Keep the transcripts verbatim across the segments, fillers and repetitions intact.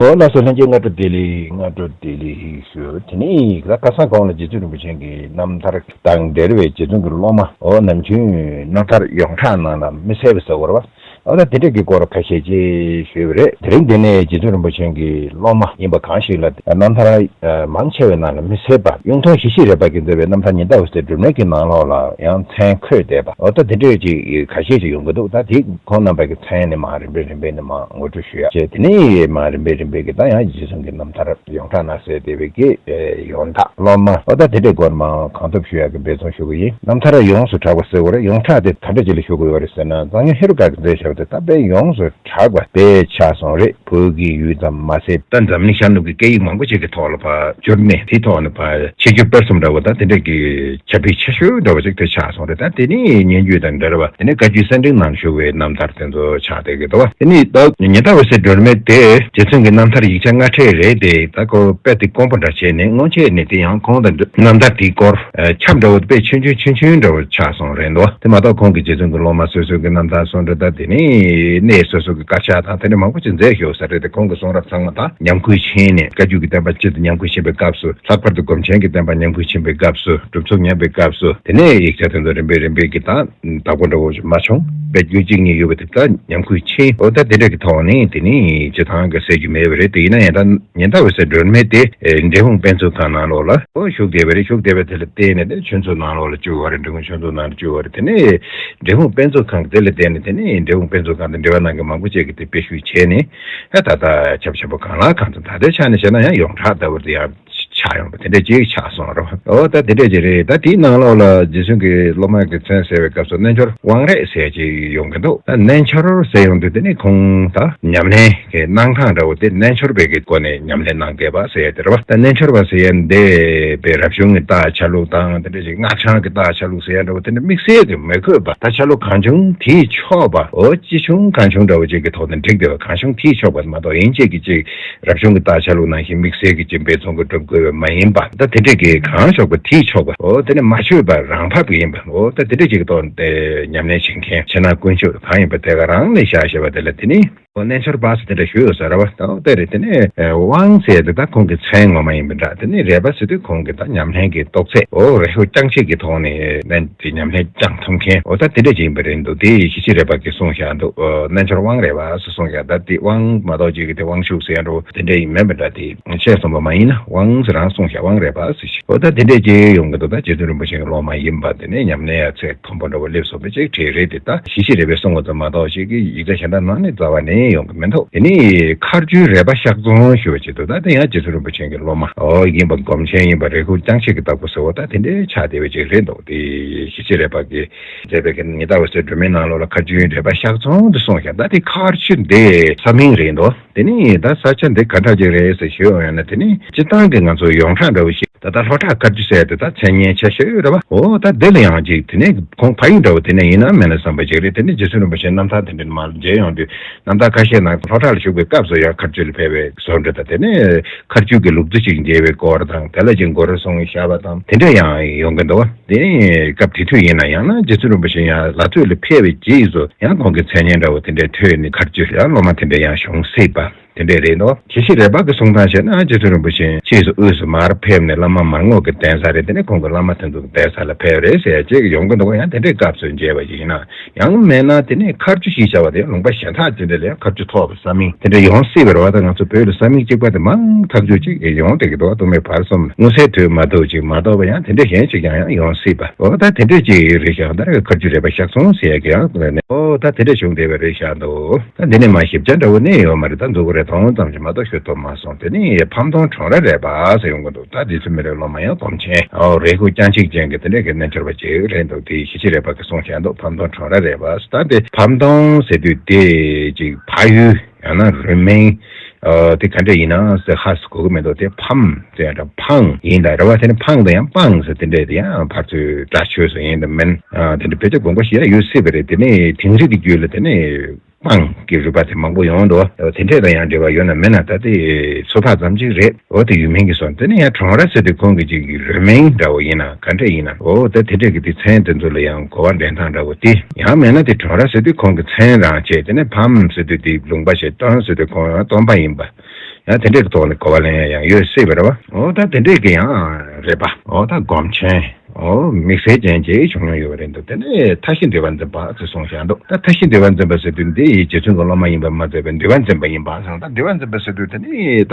འོ་ལགས་སོ། ལྷན་རྒྱས་སྔ་དྲོ་བདེ་ལེགས། སྔ་དྲོ་བདེ་ལེགས་ཞུ། དེ་ནས་ད་ཁ་སང་གོང་ལ་རྗེ་བཙུན་རིན་པོ་ཆེ་གི་རྣམ་ཐར་དང་འབྲེལ་བའི་རྗེ་བཙུན་གྱི་སློབ་མ་འོ་ནམ་རྒྱུན་རྣམ་ཐར་ཡོངས་གྲགས་ནང་ལ་མི་གསལ་བ་ཟེར་བ་རེད་བ། འོ་ད་དེ་འདྲ་གི་སྐོར་ཁ་ཤས་ཅིག་ཞུས་པ་རེད། དེ་རིང་འདི་ནས་རྗེ་བཙུན་རིན་པོ་ཆེ་གི་སློབ་མ་ཡིན་པ་གང་ཞིག་ལ་རྣམ་ཐར་མང་ཆེ་བའི་ནང་ལ་མི་གསལ་བ་གཡུང་དྲུང་ཞི་བྱེད་རས་པ་གིས་མཛད་པའི་རྣམ་ཐར་ཉི་ཟླ་འོད་ཟེར་སྒྲོན་མེ་གི་ནང་ལོགས་ལ་ཡང་མཚན་འཁོད་བསྡད་པ་འོ་ད་དེ་འདྲ་ཅིག་ཁ་ཤས་ཅིག་ཡོང་གི་འདུག་ད་དེ་ཁོང་རྣམ་པ་གི་མཚན་ནི་མར་རིམ་པས་རིམ་པས་ནི་མར་ངོ་སྤྲོད་ཞུ་ཡ་བྱས། དེ་ནས་མར་རིམ་པས་རིམ་པས་ཀྱི་ད་ཡང་རྗེ་བཙུན་གྱི་རྣམ་ཐར་ཡོངས་གྲགས་ན་གསལ་བསྡད་པའི་གི་ཡོན་བདག་སློབ་མ་འོ་ད་དེ་འདྲའི་སྐོར་མང་གང་ཐུབ་ཞུ་ཡག་གི་འབད་བརྩོན་ཞུ་གི་ཡིན། རྣམ་ཐར་ཡོངས་སུ་གྲགས་པ་ཟེར་བ་རེད། ཡོངས་གྲགས་དེ་ག་འདྲ་ཅིག་ལ་ཞུ་དགོས་པ་རེད་ཟེར་ན་གཙང་སྨྱོན་ཧེ་རུ་ཀ་གིས་མཛད་བཞག་པ་དེ་ད་དཔེ་ཡོངས་སུ་གྲགས་པ་དཔེ་ཆགས་སོང་རེད། བོད་ཀྱི་ཡུལ་ཙམ་མ་ཟད་ད་འཛམ་གླིང་ཤར་ནུབ་ཀྱི་སྐད་ཡིག་མང་པོ་ཅིག་གི་ཐོག་ལ་ཕར་བསྒྱུར་ནས་དེའི་ཐོག་ནས་ཕར་ཆེད་སྒྱུར་སྤེལ་གསུམ་འདྲ་བོ་ད་དེ་འདྲ་གི་ཁྱབ་སྤེལ་ཆེ་ཤོས་འདྲ་བ་ཅིག་དེ་ཆགས་སོང་རེད། ད་དེ་ནི་སྙན་བརྒྱུད་དང་འབྲེལ་བ་དེ་ནི་བཀའ་བརྒྱུད་གསལ་འགྲེལ་ནང་བཞུགས་པའི་རྣམ་ཐར་དེ་ཚོ་ཆགས་བསྡད་ཀྱི་འདུག་བ། དེ་ནི་ད་ཉི་ཟླ་འོད་ཟེར་སྒྲོན་མེ་དེ་རྗེ་བཙུན་གྱི་རྣམ་ཐར་ཡིག་ཆ་སྔ་གྲས་རེད་དེ། ད་ཁོ་དཔེ་དེ་དཀོན་པོ་འདྲ་བྱས་ནས་སྔོན་ཆད་ནས་དེ་ཡང་ཁོང་དང་འབྲེལ་རྣམ་ཐར་དེའི་སྐོར་ཨ་ཁྱབ་འདྲ་བོ་དཔེ་ཆུང་ཆུང་ཆུང་ཆུང་འདྲ་བོ་ཆགས་སོང་རེད་འདུག་བ། དེ་མ་གཏོགས་ཁོང་གི་རྗེ་བཙུན་གྱི་སློབ་མ་སོ་སོ་གི་རྣམ་ཐར་སོགས་འདྲ་ད་དེ་ནི་གནས་སོ་སོ་གི་དཀར་ཆག་དང་དེ་འདྲ་མང་པོ་ཅིག་མཛད་ཡོད་ས་རེད་དེ། ཁོང་གི་གསུང་རབ་ཚང་མ་དང་ཉམས་རྒུད་ཕྱིན་ནས་བཀའ་བརྒྱུད་ཀྱི་བསྟན་པ་སྤྱི་དང་ཉམས་རྒུད་ཕྱིན་པའི་སྐབས་སུ། ལྷག་པར་དུ་སྒོམ་ཆེན་གྱི་བསྟན་པ་ཉམས་རྒུད་ཕྱིན་པའི་སྐབས་སུ། གྲུབ་ཚུལ་ཉམས་པའི་སྐབས་སུ། དེ་ནས་ཡིག་ཆ་དེ་ཚོ་རིམ་པས་རིམ་པས་ཀྱི་དང་བདག་པོ་འདྲ་བོ་ཞིག་མ་བྱུང་། དཔེ་རྒྱུན་གཅིག་གཉིས་ཡོད་པ་དེ་དག་ཉམས་རྒུད་ཕྱིན། འོ་ད་དེ་འདྲ་གི་ཐོག་ནས་དེ་ནས་སྤྱི་བཏང་གི་གསལ་རྒྱུ་མེད་པ་རེད་དེ། ཡིན་ན་ཡང་ད་ཉི་ཟླ་འོད་ཟེར་སྒྲོན་མེ་དེ་ཨེ་འབྲས་སྤུངས་དཔེ་མཛོད་ཁང་ནང་ལོགས་ལ་འོ་བཞུགས་བསྡད་པ་རེད། བཞུགས་བསྡད་པ་དེ་ལ་བརྟེན་ནས་དེ་ཆོས་མཛོད་ནང་ལོགས་ལ་བཅུག་པ་རེད། འབྲི་གུང་ཆོས་མཛོད་ནང་ལ་བཅུག་པ་རེད། དེ་ནས་འབྲས་སྤུངས་དཔེ་མཛོད་ཁང་གི་དེ་ལ་བརྟེན་ནས་དེ་ནས་འབྲས་སྤུངས་དཔེ་མཛོད་ཁང་དང་འབྲེལ་བ་གནང་མཁན་མང་པོ་ཅིག་གིས་དེ་དཔེ་བཤུས་བྱས་ནས། ཨ་ད་ལྟ་ཆབ་ཆབ་པོ་གང་ལ་གང་འཚམ་ད་ལྟའི་ཆ་ནས་བཤད་ན་ཡང་ཡོངས་གྲགས་ལྟ་བུར་དེ་ཡང་ཆགས་ཡོང་བ་དེ་འདྲ་ཅིག་ཆགས་སོང་རེད། འོ་ད་དེ་འདྲ་ཅིག་རེད། ད་དེའི་ནང་ལོགས་ལ་རྗེ་བཙུན་གྱི་སློབ་མ་གི་མཚན་གསལ་བའི་སྐབས་སུ་རྣལ་འབྱོར་དབང་རས་ཟེར་ཅིག་ཡོང་གི་འདུག་ད་རྣལ་འབྱོར་ཟེར་ཡོང་དུས་དེ་ནི་ཁོང་ད་ཉམས་ལེན་གྱི་གནང་སྟངས་འདྲ་བོ་དེ་རྣལ་འབྱོར་པའི་གི་སྒོ་ནས་ཉམས་ལེན་གནང་བསྡད་པ་ཟེར་ཡ་དེ་རེད་བ། ད་རྣལ་འབྱོར་པ་ཟེར་ཡ་འདི་པའི་རབ་བྱུང་གི་རྟགས་ཆ་ལུགས་དང་དེ་འདྲ་ཅིག་སྔགས་འཆང་གི་རྟགས་ཆ་ལུགས་ཟེར་ཡ་འདྲ་བོ་དེ་འདྲ་དམིགས་བསལ་གྱི་མི་དགོས་པ། ད་ཆ་ལུགས་གང་བྱུང་དེས་ཆོག་པ། འོ་ཅི་བྱུང་གང་བྱུང་འདྲ་བོ་ཅིག་གི་ཐོག་ནས་འགྲིག་བསྡད་པ། གང་བྱུང་དེས་ཆོག་པ་མ་གཏོགས་ཡིན་གཅིག་གིས་གཅིག་རབ་བྱུང་གི་རྟགས་ཆ་ལུགས་ནང་བཞིན་དམིགས་བསལ་གྱི་ཅིག་འབད་བརྩོན་གྱི་སྒྲུབ་དགོས་པ་མ་ཡིན་པ། ད་དེ་འདྲ་གི་གང་ཆོག་པ་དེས་ཆོག་པ། འོ་དེ་ནི་མ་ཆོད་པ་རང་བབས་ཡིན་པ། འོ་ད་དེ་འདྲ་ཅིག་གི་ཐོག་ནས་ཉམས་ལེན་བྱེད་མཁན་ཕྱི་ནང་དཀོན་མཆོག་གང་ཡིན་པ་དེ་ག་རང་ལས་བཞག་ཞེས་པ་དེ་ལ་དེ་ནི། འོ་རྣལ་འབྱོར་པ་ཟེར་དེ་འདྲ་ཞུ་ཡོད་ས་རེད་བ། ད་འོ་དེ་རེད། དེ་ནས་ཨེ་དབང་ཟེར་དེ་ད་ཁོང་གི་མཚན་ངོ་མ་ཡིན་པ་འདྲ། དེ་ནས་རས་པ་ཟེར་དུས་ཁོང་གི་ད་ཉམས་ལེན་གྱི་རྟོགས་ཚད། འོ་རེ་ཤོ་རྐྱང་ཆེད་ཀྱི་ཐོག་ནས་ལན་དེ་ཉམས་ལེན་བསྐྱངས་ཐུབ་མཁན། འོ་ད་དེ་འདྲ་ཅིག་ཡིན་པ་རེད་འདུག་དེ་ཞི་བྱེད་རས་པ་གིས་གསུངས་བཞག་འདུག་འོ་རྣལ་འབྱོར་དབང་རས་པ་ཟེར་གསུངས་བཞག་ད་དེ་དབང་མ་གཏོགས་ཅིག་གི་དེ་དབང་ཕྱུག་ཟེར་ཡ་འདྲ་བོ་དེ་འདྲ་ཡིན་མིན་པ་འདྲ། དེ་བཤད་སོང་བ་མ་ཡིན་ན་དབང་ཟེར་རང་གསུངས་བཞག་དབང་རས་པ་ཟེར་ཞིག་འོ་ད་དེ་འདྲ་ཅིག་ཡོང་གི་འདུག་ད་རྗེ་བཙུན་རིན་པོ་ཆེ་གི་སློབ་མ་ཡིན་པ་དེ་ནས་ཉམས་ལེན་ཡ་ཚད་མཐོན་པོ་འདྲ་བོ་སླེབས་སོང་བ་ཅིག་གྲས་རེད་དེ། ད་ཞི་བྱེད་རས་པས་གསུངས་པ་ཙམ་མ་གཏོགས་ཅིག་གི་ཡིག་ཆ་གཞན་དག་ནང་ནས་རྩ་བ་ནས་ཡོང་གི་མི་འདུག་དེ་ནི་མཁར་ཆུའི་རས་པ་གཤག་རྫོང་ཞུ་བ་ཅིག་འདུག་ད་དེ་ཡང་རྗེ་བཙུན་རིན་པོ་ཆེ་གི་སློབ་མ་འོ་ཡིན་པ། སྒོམ་ཆེན་ཡིན་པ། རས་ཁུག་རྐྱང་ཆེད་ཀྱི་བདག་པོ་ཟེར་བ་ད་དེ་འདྲའི་ཆགས་བསྡད་པ་ཅིག་རེད་འདུག་དེ་ཞི་བྱེད་རས་པ་གིས་མཛད་པའི་གི་ཉི་ཟླ་འོད་ཟེར་སྒྲོན་མེའི་ནང་ལོགས་ལ་མཁར་ཆུའི་རས་པ་གཤག་རྫོང་དུ་གསུངས་ཤག་ད་དེ་མཁར་ཆུ་འདི་ས་མིང་རེད་འདུག་དེ་ནི་ད་ས་ཆ་འདི་ག་འདྲ་ཅིག་རེད་ཟེར་ཞུས་ཡོང་ཡོད་ན། དེ་ནི་སྤྱིར་བཏང་གི་ང་ཚོ་ཡོངས་གྲགས་འདྲ་བོ་ཞིག་ད་ལྟ་ལྷོ་བྲག་མཁར་ཆུ་ཟེར་དེ་ད་མཚན་སྙན་ཆེ་ཤོས་རེད་བ། འོ་ད་དེ་ལ་ཡང་ཅིག་དེ་ནས་ཁོང་ཕ་ཡུལ་འདྲ་བོ་དེ་ནས་ཡིན་ན་མིན་ན་བསམ་པ་ཅིག་རེད། དེ་ནས་རྗེ་བཙུན་རིན་པོ་ཆེ་རྣམ་ཐར་དེ་འདྲ་མར་མཇལ་ཡོང་དུས་རྣམ་ཐར་ཁ་ཤས་ནང་ལྷོ་བྲག་ལ་བཞུགས་པའི་སྐབས་སུ་ཡང་མཁར་ཆུ་ལ་ཕེབས་པའི་བཟོ་འདྲ་དང་། དེ་ནས་མཁར་ཆུ་གི་ལུག་རྫི་ཅིག་མཇལ་བའི་སྐོར་དང་། དེ་ལ་ཅིག་མགོ་རུལ་སོང་བཞག་པ་དང་དེ་འདྲ་ཡང་ཡོང་གི་འདུག་བ། དེ་ནས་སྐབས་དེ་དུས་ཡིན་ན་ཡང་ན་རྗེ་བཙུན་རིན་པོ་ཆེ་ཡང་ལ་སྟོད་ལ་ཕེབས་པའི་རྗེས་སུ་ཡང་ཁོང་གི་མཚན་སྙན་འདྲ་བོ་དེ་འདྲ་ཐོས་ནས་མཁར་ཆུ་ཡང་སློབ་མ་དེ་འདྲ་ཡང་བྱུང་སྲིད་པ། དེ་འདྲས་རེད་འདུག་ཞི་བྱེད་རས་པ་གི་གསུང་སྟངས་བྱས་ན་རྗེ་བཙུན་རིན་པོ་ཆེ་ཕྱིས་སུ་དབུས་སུ་མར་ཕེབས་ནས་བླ་མ་མར་རྔོག་གི་གདན་ས་རེད། དེ་ནས་ཁོང་གི་བླ་མ་དེ་ཚོ་གི་གདན་ས་ལ་ཕེབས་རེད་ཟེར་ཅིག་ཡོང་གི་འདུག་ཡང་དེ་འདྲའི་སྐབས་སུ་མཇལ་བ་ཞིག་ཡིན་ན། ཡང་མིན་ན་དེ་ནས་མཁར་ཆུ་ཞེས་བྱ་བ་དེ་ལུང་པ་གཞན་དག་ཅིག་འདྲ་ལ་ཡང་མཁར་ཆུ་ཐོགས་པའི་ས་མིང་དེ་འདྲ་ཡོང་སྲིད་པ་རེད་བ། ད་ང་ཚོ་བོད་ལ་ས་མིང་གཅིག་པ་དེ་མང་ཐག་ཆོད་ཅིག་ཡོང་བསྡད་ཀྱི་འདུག་དུ་མའི་བར་གསུམ་མངོན་གསལ་དོད་མ་ཐུབ་ཅིག་མ་གཏོགས་པ་ཡང་དེ་འདྲ་གཞན་ཅིག་ཀྱང་ཡང་ཡོང་སྲིད་པ། འོ་ད་དེ་འདྲ་ཅིག་རེད་ཤག་ད་རེས་མཁར་ཆུ་རས་པ་གཤག་རྫོང་ཟེར་ཡ་གི་ཡང་ནས་འོ་ད་དེ་འདྲ་བྱུང་བསྡད་པ་རེད་ཤག་འདུག་ད་འདི་ནས་མ་ཞིབ་ཆ་འདྲ་བོ་གནས་ཡོད་མ་རེད། ད་མཛུབ་གུ་རེ་མཐོང་ཙམ་ཞིག་མ་གཏོགས་ཤོད་ཐུབ་མ་སོང་། དེ་ནས་ཕམ་སྟོང་གྲོང་ར་རས་པ་ཟེར་ཡོང་གི་འདུག་ད་དེ་ཚོ་མི་རེ་སློབ་མ་ཡང་སྒོམ་ཆེན། ཨོ་རས་ཁུག་རྐྱང་ཆེད་ཅན་གྱི་དེ་འདྲ་གི་རྣལ་འབྱོར་པ་ཅིག་རེད་འདུག་དེ་ཞི་བྱེད་རས་པ་གིས་གསུངས་བཞག་འདུག་ཕམ་སྟོང་གྲོང་ར་རས་པ། ད་དེ་ཕམ་སྟོང་ཟེར་དུས་དེ་ཅིག་ཕ་ཡུལ་ཡང་ན་རུས་མིང་ཨོ་དེ་ག་འདྲ་ཡིན་ན་ཟེར་ཧ་ཟེར་གོ་གི་མི་འདུག་དེ་ཕམ་ཟེར་ཡང་འདྲ་ཕང་ཡིན་ད་རེད་བ། དེ་ནི་ཕང་དང་ཡང་པང་ཟེར་དེ་འདྲ་དེ་ཡང་ཕར་ཚུར་སྒྲ་ཆོས་སུ་ཡིན་དང་མིན་དེ་འདྲ་བེད་སྤྱོད་དགོངས་པ་ཞིག་ཡང་ཡོད་སྲིད་པ་རེད། དེ་ནི་དིང་རི་གི་རྒྱུད་ལ་དེ་ནི། སྤང་གི་རུས་པ་དེ་མང་པོ་ཡོང་འདུག་འོ་དེ་འདྲས་དང་ཡང་འབྲེལ་བ་ཡོད་ན་མེད་ན་ད་དེ་ཚོད་དཔག་ཙམ་ཅིག་རེད། འོ་དེ་ཡུལ་མིང་གི་སོང་དེ་ནས་ཡང་གྲོང་ར་ཟེར་དུས་ཁོང་གི་ཅིག་རུས་མིང་འདྲ་བོ་ཡིན་ན་ག་འདྲས་ཡིན་ན། འོ་ད་དེ་འདྲས་ཀྱི་དེ་མཚན་དེ་ཚོ་ལ་ཡང་གོ་བ་ལེན་སྟངས་འདྲ་བོ་དེ། ཡང་མེད་ན་དེ་གྲོང་ར་ཟེར་དུས་ཁོང་གི་མཚན་རང་བྱས། དེ་ནས་ཕམ་ཟེར་དུས་དེ་ལུང་པ་བྱས། སྟོན་ཟེར་དུས་ཁོང་ཡང་སྟོན་པ་ཡིན་པ། ཡང་དེ་འདྲས་ཀྱི་ཐོག་ནས་གོ་བ་ལེན་ཡ་ཡང་ཡོད་སྲིད་པ་རེད་བ། འོ་ད་དེ་འདྲས་ཀྱི་ཡང་རེད་པ། འོ་ད་སྒོམ་ཆེན། འོ་དམིགས་བསལ་ཅན་གྱི་བྱུང་མྱོང་ཡོད་པ་རེད་འདུག་དེ་ནས་མཐའ་བཞི་འདུལ་བ་འཛིན་པ་ཟེར་གསུངས་བཞག་འདུག་ད་མཐའ་བཞི་འདུལ་བ་འཛིན་པ་ཟེར་དུས་འདི་ཡི་རྗེ་བཙུན་གྱི་སློབ་མ་ཡིན་པ་མ་ཟད་པའི་འདུལ་བ་འཛིན་པ་ཡིན་པ་ཟེར། ད་འདུལ་བ་འཛིན་པ་ཟེར་དུས་དེ་ནི་ད་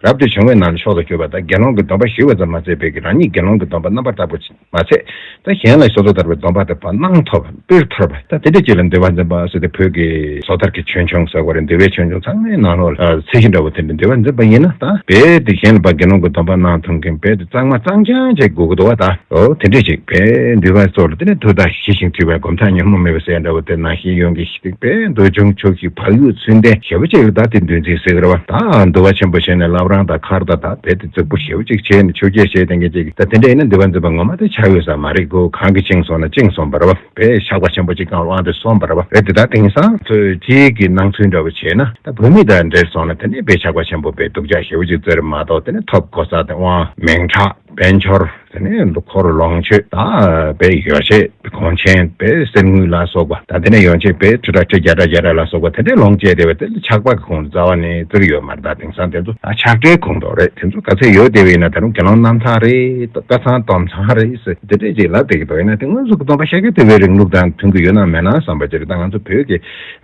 རབ་ཏུ་བྱུང་བའི་ནང་ནས་མཆོག་ཏུ་གྱུར་པ། ད་དགེ་སློང་གི་སྡོམ་པ་ཞུས་པ་ཙམ་མ་ཟད་པའི་གི་རང་ཉིད་དགེ་སློང་གི་སྡོམ་པ་རྣམ་པར་དག་པ་མ་ཚད། ད་གཞན་ལ་ཞོར་དུ་དར་བའི་སྡོམ་པ་དེ་བ་གནང་ཐོབ་པ་སྤེལ་ཐུབ་པ། ད་དེ་འདྲ་ཅིག་ལ་འདུལ་བ་འཛིན་པ་ཟེར་ཏེ་བོད་ཀྱི་བཟོ་ལྟར་གྱི་ཆོས་འབྱུང་ཟེར་བ་རེད། འདུལ་བའི་ཆོས་འབྱུང་ཚང་མའི་ནང་ལོགས་ལ་ཚད་གཞི་འདྲ་བོ་དེ་འདྲ་འདུལ་བ་འཛིན་པ་ཡིན་ན། ད་རྦད་དེ་གཞན་ལ་ཕར་དགེ་སློང་གི་སྡོམ་པ་གནང་ཐུབ་མཁན་རྦད་དེ་གཙང་མ་གཙང་རྐྱང་བྱེད་དགོས་ཀྱི་འདུག་བ། ད་འོ་དེ་འདྲ་ཅིག་རྦད་འདུལ་བ་སོགས་ལ་དེ་ནས་མཐུ་དང་ཞི་ཞིང་དུལ་བའི་སྒོམ་ཐབས་ཉོན་མོངས་མེད་པའི་ཟེར་འདྲ་བོ་དེ་ནང་བཞིན་ཡོང་གི་ཞིག་རྦད་འདུལ་བྱུང་ཆོག་ཞིག་བག་ཡོད་ཚུལ་ལྡན་ཞེ་པོ་ཅིག་ལ་ད་དེ་འདུལ་འཛིན་ཟེར་གི་རེད་བ། ད་འདུལ་བ་ཆེན་པོ་བྱས་ནས་བླ་བྲང་དང་མཁར་དང་ད་རྦད་དེ་རྫིག་པོ་ཞེ་པོ་ཅིག་བྱས་ནས་ཆོས་བརྒྱད་བཤད་བསྡད་མཁན་ཅིག་ད་དེ་འདྲ་ཡིན་ན་འདུལ་བ་འཛིན་པ་ངོ་མ་དེ་ཆགས་ཡོད་ས་མ་རེད་གོ། གང་གིས་བཅིངས་སོང་ན་བཅིངས་སོང་བ་རེད་བ། དཔེ་ཆགས་པ་ཆེན་པོ་གཅིག་གང་དབང་དུ་སོང་བ་རེད་བ། རེད་དེ་ད་དེང་སང་ཚོས་དེའི་གི་སྣང་ཚུལ་འདྲ་བོ་བྱས་ན། ད་བོད་མི་དང་འབྲེལ་སོང་ན་དེ་ནི་དཔེ་ཆགས་པ་ཆེན་པོ་དཔེ་སྡུག་ཅག་ཞེ་པོ་ཅིག་བཙིར་མ་གཏོགས། དེ་ནི་ཐོབ་གོ་ས་དེ་དབང་མིང་གྲགས་དཔལ་འབྱོར། དེ་ནི་ལོ་འཁོར་ལོངས་སྤྱོད། ད་དཔེ་ཡོ་བྱད་གོང་ཆེན་དཔེ་གསེར་དངུལ་ལ་སོགས་པ། ད་དེ་ནས་ཡོ་བྱད་དཔེ་ཁྲི་ཕྲག་ཁྲི་བརྒྱ་ཕྲག་བརྒྱ་ཕྲག་ལ་སོགས་པ་དེ་འདྲའི་ལོངས་སྤྱད་བསྡད་པ་དེ་ལ་ཆགས་པ་གི་ཁོངས་རྩ་བ་ནས་བཙིར་ཡོད་མ་རེད། ད་དེང་སང་དེ་ཚོ་ད་ཆགས་བྲལ་ཁོངས་གཏོགས་རེད། དེ་ཚོ་ག་ཚད་ཡོད་བསྡད་པ་ཡིན་ན་ད་རུང་དགེ་སློང་རྣམ་ཐར་རེད། ད་སྟག་ཚང་སྟོད་འཚངས་རེད་ཟེར་དེ་འདྲས་ཅིག་ལབ་བསྡད་ཀྱི་འདུག་ཡིན་ན་དེ་སྔོན་ཚུགས་ཀྱི་སྟོན་པ་ཤཱཀྱ་ཐུབ་པའི་རིང་ལུགས་དང་མཐུན་གྱི་ཡོད་ན་མེད་ན་བསམ་པ་ཅིག་རེད། ད་ང་ཚོ་བོད་ཀྱི་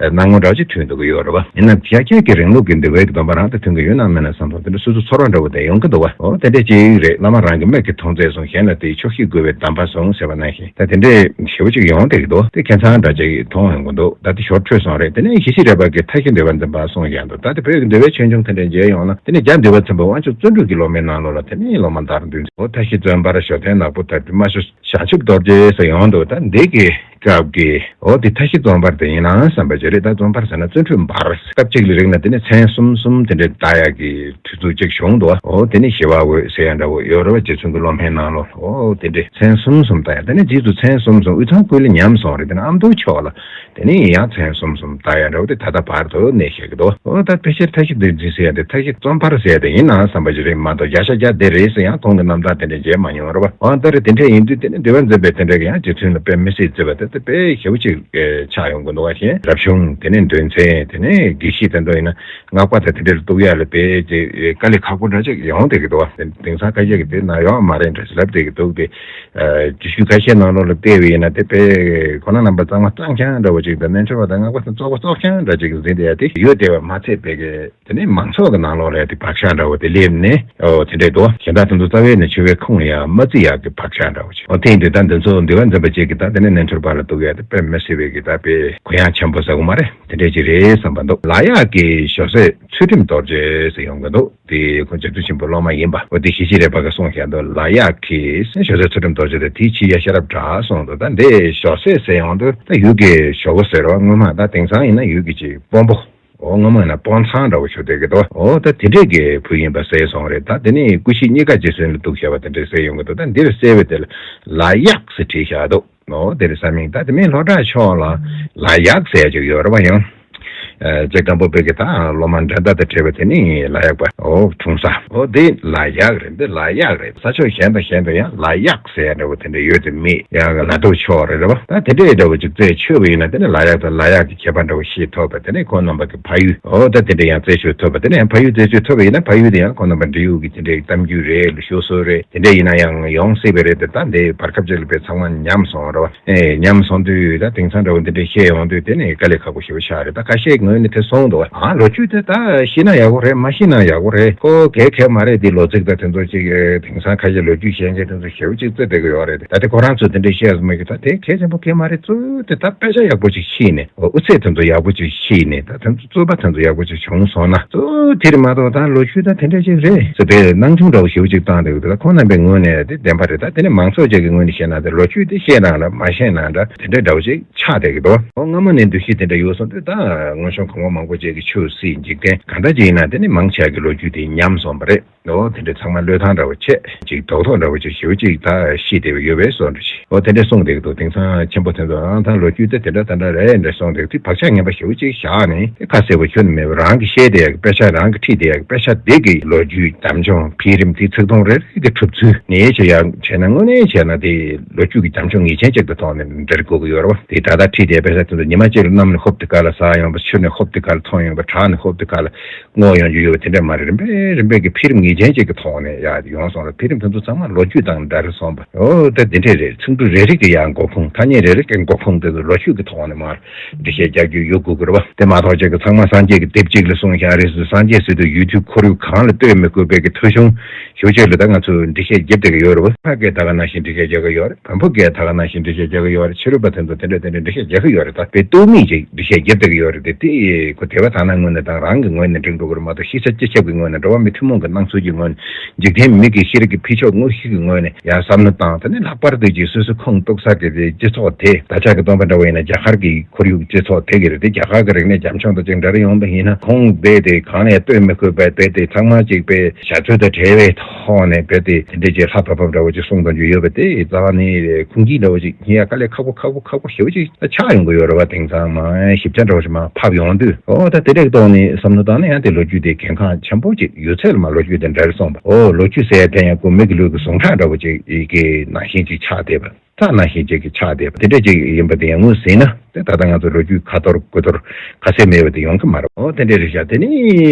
སྣང་ངོ་འདྲ་ཅིག་མཐུན་འདུག་གི་ཡོད་རེད་བ། ཡིན་ན་ཤཱཀྱ་ཐུབ་པའི་རིང་ལུགས་ཀྱི་འདུལ་བའི་སྟོན་པ་རང་དང་མཐུན་གྱི་ཡོད་ན་མེད་ན་བསམ་སོང་། དེ་འདྲ་སོ་སོ་ཚོར་བ་འདྲ་བོ་དེ་ཡོང་གི་འདུག་བ། འོ་དེ་འདྲས་ཅིག་རེད། བླ་མ་རང་གི་མིག་གིས་མཐོང་ཚད་སོང་། གཞན་ལ་དེའི་ཆོག་ཤེས་དགོས་པའི་གདམས་པ་སོང་ཟེར་བ་ནང་བཞིན་ད་དེ་འདྲས་ཞེ་པོ་ཅིག་ཡོང་བསྡད་ཀྱི་འདུག་དེ་ཁྱད་མཚར་འདྲ་ཅིག་མཐོང་ཡོང་གི་འདུག་ད་དེ་ཞོར་འཕྲོས་སོང་རེད། དེ་ནས་ཞི་བྱེད་རས་པ་གིས་མཐའ་བཞི་འདུལ་བ་འཛིན་པ་གསུངས་ཀྱང་འདུག་ད་དེ་བོད་ཀྱི་འདུལ་བའི་ཆོས་འབྱུང་དེ་འདྲ་མཇལ་ཡོང་ན། དེ་ནས་རྒྱ་འདུལ་བ་ཚན་པ་དབང་ཕྱུག་བརྩོན་འགྲུས་ཀྱི་སློབ་མའི་ནང་ལོགས་ལ་དེ་ནས་སློབ་མ་དར་འདུན་ཚེ། འོ་མཐའ་བཞི་བརྩོན་པར་ཞབས་བརྟན་ནག་པོ་དར་སྤྲུལ་རྨ་བྱ་བྱང་ཆུབ་རྡོ་རྗེ་ཟེར་ཡོང་འདུག་ད་འདི་གི་སྐབས་ཀྱི་འོ་དེ་མཐའ་བཞི་བརྩོན་པར་དེ་ཡིན་ནའང་བསམ་པ་ཅིག་རེད། ད་བརྩོན་པར་ཟེར་ན་བརྩོན་འགྲུས་འབར། སྐབས་གཅིག་ལ་རིག་ན་དེ་ནས་མཚན་གསུམ་གསུམ་དེ་འདྲའི་བཏགས་ཡག་གི་དུས་ཚོད་ཅིག་བྱུང་འདུག་འོ་དེ་ནས་ཞི་བ་འོད་ཟེར་ཡ་འདྲ་བོ་ཡོད་རེད་བ། རྗེ་བཙུན་གྱི་སློབ་མའི་ནང་ལོགས་འོ་དེ་འདྲའི་མཚན་གསུམ་གསུམ་བཏགས་ཡ། དེ་ནས་རྗེས་སུ་མཚན་གསུམ་གསུམ་དབུས་གཙང་ཀུན་ལ་ཉམས་སོང་རེད། དེ་ནས་ཨ་མདོ་ཕྱོགས་ལ་དེ་ནས་ཡང་མཚན་གསུམ་གསུམ་བཏགས་ཡ་འདྲ་བོ་དེ་ད་ལྟ་བར་དུ་གནས་བཞག་གི་འདུག་འོ་ད་ཕལ་ཆེར་མཐའ་བཞི་འདུལ་འཛིན་ཟེར་ཡ་དེ་མཐའ་བཞི་བརྩོན་པར་ཟེར་ཡ་དེ་ཡིན་ནའང་བསམ་པ་ཅིག་རེད་མ་གཏོགས་བརྒྱ་ཆ་བརྒྱ་དེ་རེད་ཟེར་ཡང་ཁོང་གི་རྣམ་ཐར་དེ་འདྲ་མཇལ་མ་མྱོང་རེད་བ། འོ་ད་རེད། དེ་འདྲ་ཡིན་དུས་དེ་ནས་འདུལ་བ་འཛིན་པའི་དེ་འདྲ་གི་ཡང་རྗེ་བཙུན་ལ་དཔེ་མི་སྲིད་བརྩི་བ་དེ་དཔེ་ཞེ་པོ་ཅིག་ཆགས་ཡོང་གི་འདུག་བ། གཞན་རབ་བྱུང་དེ་ནས་འདུལ་མཚན་དེ་ནས་དགེ་བཤེས་དེ་འདྲ་ཡིན་ན། སྔགས་པ་དང་དེ་འདྲ་ལ་གཏུག་ཡ་ལ་དཔེ་དེ་དཀའ་ལས་ཁག་པོ་འདྲ་ཅིག་ཡོང་བསྡད་ཀྱི་འདུག་བ། དེང་སང་ཁ་ཤས་ཀྱིས་དེ་ན་ཡོད་མ་རེད་འདྲ་ཞིག་ལབ་བསྡད་ཀྱི་འདུག་སྟེ། རྒྱུད་ཤུལ་ཁ་ཤས་ནང་ལོགས་ལ་བལྟས་པ་ཡིན་ན་དེ་དཔེ་ཁོ་ན་རྣམ་པ་གཙང་མ་གཙང་རྐྱང་འདྲ་བོ་ཅིག་དང་། རྣལ་འབྱོར་པ་དང་སྔགས་པ་དང་བཙོག་པ་བཙོག་རྐྱང་འདྲ་ཅིག་འཛིན་བསྡད་ཡ་དེ་ཡོད་བསྡད་པ་མ་ཚད་པའི་གི་དེ་ནས་མང་ཚོགས་ཀྱི་ནང་ལོགས་ལ་དེ་བག་ཆགས་འདྲ་བོ་དེ་སླེབས་ནས་ཨོ་དེ་འདྲས་འདུག་གཞན་དག་དེ་ཚོ་རྩ་བའི་ནས་ཆོས་པའི་ཁུངས་ལ་ཡང་མ་བརྩི་ཡག་གི་བག་ཆགས་འདྲ་བོ་ཅིག་ཨོ་དེ་ཡིན་དུས་ད་འདི་ཚོ་འདུལ་བ་འཛིན་པ་ཅིག་གིས་ད་དེ་ནས་རྣལ་འབྱོར་པ་ལ་གཏུག་ཡ་དེ་དཔེ་མི་སྲིད་པའི་གི་ད་དཔེ་གུ་ཡངས་ཆེན་པོ་ཟེར་དགོས་མ་རེད། དེ་འདྲས་ཅིག་རེད་བསམ་པ་འདུག་ལག་གཡས་ཀྱི་ཞོ་ཟས་ཚུལ་ཁྲིམས་རྡོ་རྗེ་ཟེར་ཡོང་གི་འདུག་དེ་ཁོང་རྗེ་བཙུན་ཆེན་པོའི་སློབ་མ་ཡིན་པ། འོ་དེ་ཞི་བྱེད་རས་པ་གིས་གསུངས་བཞག་འདུག་ལག་གཡས་ཀྱི་ཞོ་ཟས་ཚུལ་ཁྲིམས་རྡོ་རྗེ་དེ་དེའི་ཕྱི་ཡ་ཤེས་རབ་གྲགས་གསུངས་འདུག་ད་འདི་ཞོ་ཟས་ཟེར་ཡོང་དུས་ད་ཡུལ་གྱི་ཞོ་བོ་ཟེར་བ་སྔོན་མ་ད་དེང་སང་ཡིན་ན་ཡུལ་གྱི་ཅིག་དཔོན་པོ། འོ་སྔོན་མ་ཡིན་ན་དཔོན་ཚང་འདྲ་བོ་ཞུ་བསྡད་ཀྱི་འདུག་འོ་ད་དེ་འདྲས་ཀྱི་བུ་ཡིན་པ་གསལ་སོང་རེད། ད་དེ་ནས་སྐུ་ཕྱི་གཉིས་ཀ་རྗེ་བཙུན་ལ་གཏུགས་བཞག་པ་དེ་འདྲས་གསལ་ཡོང་གི་འདུག་ད་འདིར་གསལ་བའི་དེ་ལ་ལག་གཡས་ཟེར་བྲིས་བཞག་འདུག་འོ་དེ་རེད། ས་མིང་ད་དེ་མིན་ལྷོ་བྲག་ཕྱོགས་ལ་ལག་གཡས་ཟེར་ཅིག་ཡོད་རེད་པ། ཡང་། ཨ་རྗེ་སྒམ་པོ་པའི་གི་ད་སློབ་མ་འགྲན་ཟླ་དང་བྲལ་བ་དེ་ནི་ལག་གཡས་པ་འོ་འཁྲུངས་ས། འོ་དེ་ལག་གཡས་རེད། འདི་ལག་གཡས་རེད། ས་ཕྱོགས་གཞན་དང་གཞན་དུ་ཡང་ལག་གཡས་ཟེར་འདྲ་བོ་དེ་འདྲ་ཡོད་དེ་མེད། ཡང་ལ་དྭགས་ཕྱོགས་རེད་རེད་པ། ད་དེ་འདྲའི་འདྲ་བོ་ཅིག་རྩད་ཆོད་པ་ཡིན་ན་དེ་ནི་ལག་གཡས་དང་ལག་གཡས་ཀྱི་ཁྱད་པར་འདྲ་བོ་ཤེས་ཐུབ་པ། དེ་ནི་ཁོང་རྣམ་པ་གི་ཕ་ཡུལ་འོ་ད་དེ་འདྲ་ཡང་རྩད་ཆོད་ཐུབ་པ། དེ་ནི་ཡང་ཕ་ཡུལ་རྩད་ཆོད་ཐུབ་པ་ཡིན་ན་ཕ་ཡུལ་དེ་ཡང་ཁོང་རྣམ་པ་འབྲི་ཡུལ་གྱི་དེ་འདྲའི་གཏམ་རྒྱུད་རེད། ལོ་ཤུགས་སོ་རེད། དེ་འདྲ་ཡིན་ན་ཡང་ཡོང་སྲིད་པ་རེད་དེ། ད་འདི་བར་སྐབས་ཅིག་ལ་དཔེ་ཚང་མ་ཉམས་སོང་རེད་བ། ཨེ་ཉམས་སོང་དུས་ད་དེང་སང་འདྲ་བོ་འདི་འདྲའི་བཤད་ཡོང་དུས་དེ་ནི་དཀའ་ལས་ཁག་པོ་ཞེ་པོ་ཆགས་རེད། ད་ཁ་ཤས་ངོས་ནས་དེ་སོང་འདུག་ཨ་ལོ་རྒྱུས་དེ་ད་ཤེས་ན་ཡག་པོ་རེད། མ་ཤེས་ན་ཡག་པོ་རེད། ཁོ་གལ་གལ་མ་རེད། དེ་ལོ་ཚིགས་ད་དེ་ཚོ་ཅིག་དེང་སང་ཁ་ཤས་ལོ་རྒྱུས་ཤེས་མཁན་དེ་ཚོ་ཞེ་པོ་ཅིག་བརྩི་བསྡད་ཀྱི་ཡོད་རེད། ད་དེ་ཁོ་རང་ཚོས་དེ་འདྲའི་བཤད་སོང་མེད་ཀྱི། ད་དེ་གལ་ཆེན་པོ་གལ་མ་རེད། གཙོ་བོ་དེ་ད་དཔེ་ཆ་ཡག་པོ་ཅིག་ཤེས་ནས་འོ་དབུ་ཚད་དེ་ཚོ་ཡག་པོ་ཅིག་ཤེས་ནས་ད་དེ་ཚོ་རྩོད་པ་དེ་ཚོ་ཡག་པོ་ཅིག་བྱུང་སོང་ན་གཙོ་བོ་དེ་རེད་མ་གཏོགས་ད་ལོ་རྒྱུས་ད་དེ་འདྲ་ཅིག་རེད་ཟེར་བའི་སྣང་ཆུང་འདྲ་བོ་ཞེ་པོ་ཅིག་བཏང་བསྡད་ཀྱི་འདུག་ད་ཁོང་རྣམ་པའི་ངོས་ནས་དེ་བདེན་པ་རེད། ད་དེ་ནི་མང་ཚོགས་ཅིག་གི་ངོས་ནས་བཤད་ན་དེ་ལོ་རྒྱུས་དེ་ཤེས་ན་འདྲ་མ་ཤེས་ན་འདྲ་དེ་འདྲ་འདྲ་བོ་ཅིག་ཆགས་བསྡད་ཀྱི་འདུག་འོ་སྔ་མོ་ནས་འདུ་ཤེས་དེ་འདྲ་ཡོད་སོང་དུས་ད་སྔོན་ གོང་མ་མང་པོ་ཅིག་གིས་ཆོས་སྲིད་འཇིག་རྟེན་གང་འདྲ་ཅིག་ཡིན་ན་དེ་ནི་མང་ཆེ་བ་གི་ལོ་རྒྱུས་དེ་ཉམས་སོང་བ་རེད། འོ་དེ་འདྲ་ཚང་མ་བློས་བཏང་འདྲ་བོ་བྱས་ཅིག་རྡོག་རྡོག་འདྲ་བོ་ཅིག་ཞེ་པོ་ཅིག་ད་ཤེས་བསྡད་པ་ཡོད་པས་སོ་འདྲ་ཞིག་འོ་དེ་འདྲ་གསུངས་བསྡད་ཀྱི་འདུག་དེང་སང་ཆེན་པོ་དེ་ཚོ་ཨང་ད་ལོ་རྒྱུས་དེ་དེ་འདྲ་དེ་འདྲ་རེད་འདྲ་གསུངས་བསྡད་དེ་བག་ཆགས་ངན་པ་ཞེ་པོ་ཅིག་བཞག་ནས་དེ་ཁ་གསལ་པོ་ཁྱོན་ནས་མེད་པ་རང་གིས་བཤད་བསྡད་ཡག་གི་དཔེ་ཆ་རང་གིས་ཁྲིད་བསྡད་ཡག་གི་དཔེ་ཆ་དེ་གི་ལོ་རྒྱུས་བྱམས་སྐྱོང་འཕེལ་རིམ་དེ་ཚིག་ཐུང་རེ་རེ་གི་གྲུབ་ཚུལ་ནས་བྱེད་ཡག་བྱས་ན་དངོས་གནས་བྱས་ན་དེ་ལོ་རྒྱུས་ཀྱི་བྱམས་སྐྱོང་ངེས་ཅན་ཅིག་གི་ཐོག་ནས་འབྲེལ་དགོས་ཀྱི་ཡོད་རེད་བ། དེ་ད་ལྟ་ཁྲིད་བསྡད་དཔེ་ཆ་དེ་ཚོ་ཉི་མ་གཅིག་ལ་གནམ་ནས་ཧོབ་དེ་ག་ལ་ས་ཡོང་བ། ཆུ་ནས་ཧོབ་དེ་ག་ལ་མཐོང་ཡོང་བ། བྲག་ནས་ཧོབ་དེ་ག་ལ་སྔོ་ཡོང་རྒྱུ་ཡོད་པ་དེ་འདྲ་མ་རེད། རིམ་པས་རིམ་པས་ཀྱི་འཕེལ་རིམ་ངེས་ཅན་ཅིག་གི་ཐོག་ནས་ཡར་ཡོང་སོང་ལ། འཕེལ་རིམ་དེ་ཚོ་ཚང་མ་ལོ་རྒྱུས་དང་འདྲ་རེ་སོང་བ། འོ་ད་དེ་འདྲས་རེད། ཚིག་འབྲུ་རེ་རེ་གི་ཡང་འགོ་ཁུངས། ཐ་སྙད་རེ་རེ་གི་འགོ་ཁུངས་དེ་ཚོ་ལོ་རྒྱུས་ཀྱི་ཐོག་ནས་མར་འགྲེལ་བཤད་རྒྱག་རྒྱུ་ཡོད་དགོས་ཀྱི་རེད་བ། དེ་མ་གཏོགས་ཅིག་གི་ཚང་མ་སངས་རྒྱས་ཀྱི་དེབ་གཅིག་ལ་གསུངས་ཤག་རེད་ཟེར། སངས་རྒྱས་ཟེར་དུས་ཡུལ་དུས་ཁོར་ཡུག་གང་ལ་ལྟོས་མི་དགོས་པའི་གི་ཐོས་བྱུང་ཞེ་པོ་ཅིག་ལ་ད་ང་ཚོས་འགྲེལ་བཤད་རྒྱབ་བསྡད་ཀྱི་ཡོད་རེད་བ། ཕ་གིར་ད་ག་ནང་བཞིན་འགྲེལ་བཤད་རྒྱག་གི་ཡོད་རེད། བོན་པོ་གིར་ད་ག་ནང་བཞིན་འགྲེལ་བཤད་རྒྱག་གི་ཡོད་རེད། ཕྱི་རོལ་པ་དེ་ཚོ་དེ་འདྲ་དེ་འདྲ་འགྲེལ་བཤད་རྒྱག་གི་ཡོད་རེད། ད་དཔེ་ལྟོས་མེད་ཅིག་འགྲེལ་བཤད་རྒྱབ་བསྡད་ཀྱི་ཡོད་རེད། དེ་དེ་ཁོ་དེ་བ་ད་ནང་ངོས་ནས་དང་རང་གི་ངོས་ནས་འགྲིག་འགྲོ་གི་རེད་མ་གཏོགས་ཤེས་བྱ་སྤྱི་ཁྱབ་ཀྱི་ངོས་ནས་འགྲོ་བ་མི་ཐུན་མོང་གི་སྣང་ཚུལ་གྱི་ངོས་ནས་འཇིག་རྟེན་མི་གི་ཤེས་རིག་གི་འཕེལ་ཕྱོགས་དངོས་གཞི་གི་ངོས་ནས་ཡང་བསམ་བློ་བཏང་། དེ་ནས་ལྷག་པར་དུ་ཅིག་སོ་སོ་ཁོངས་གཏོགས་ས་གི་དེ་སྤྱི་ཚོགས་དེ་ད་ཆ་གི་སྟོན་པ་འདྲ་བོ་ཡིན་ན་རྒྱ་གར་གྱི་ཁོར་ཡུག་སྤྱི་ཚོགས་དེ་གི་རེད། དེ་རྒྱ་གར་གྱི་རིག་གནས་རྒྱ་མཚོ་དང་ཅིག་འདྲ་རེ་ཡོང་པ་ཡིན་ན་ཁོང་དཔེ་དེ་གང་ལ་ཡང་ལྟོས་མི་དགོས་པའི་དཔེ་དེ་ཚང་མ་ཅིག་དཔེ་བྱ་ཚོད་དང་བྲལ་བའི་ཐོག་ནས་དཔེ་དེ་དེ་འདྲས་ཅིག་ལྷ་བབས་བབས་འདྲ་བོ་ཅིག་གསུངས་དང་རྒྱུ་ཡོད་པ་དེ་རྩ་བ་ནས་ཁུངས་སྐྱེལ་འདྲ་བོ་ཅིག་ཡིན་ཡ་དཀའ་ལས་ཁག་པོ་ཁག་པོ་ཁག་པོ་ཞེ་པོ་ཅིག་ད་ཆགས་ཡོང་གི་ཡོད་རེད་བ། དེང་སང་མ་ཞིབ་ཆ་འདྲ་བོ་ཅིག་མ་ཕབ་ཡོང་དུས་འོ་ད་དེ་འདྲས་ཐོག་ནས་བསམ་བློ་བཏང་ན་ཡང་དེ་ལོ་རྒྱུས་དེ་གལ་འགངས་ཆེན་པོ་ཅིག་ཡོད་ཚད་ལ་མ་ལོ་རྒྱུས་དེ་འདྲ་རེ་སོང་བ། འོ་ལོ་རྒྱུས་ཟེར་ཡ་དེ་ཡང་ཁོ་མི་གི་ལུས་ཀྱི་ཟུངས་ཁྲག་འདྲ་བོ་ཅིག་གི་ནང་བཞིན་ཅིག་ཆགས་བསྡད་པ། རྩ་ནང་བཞིན་ཅིག་གི་ཆགས་བསྡད་པ་དེ་འདྲ་ཅིག་ཡིན་པ་དེ་ཡང་ངོས་ཟིན་ན་དེ་ད་ལྟ་ང་ཚོ་ལོ་རྒྱུས་ཁ་ཐོར་དགུ་ཐོར་ཁ་གསལ་མེད་པ་དེ་ཡོང་གི་མ་རེད། འོ་དེ་འདྲ་རེད་ཤག་དེ་ནི་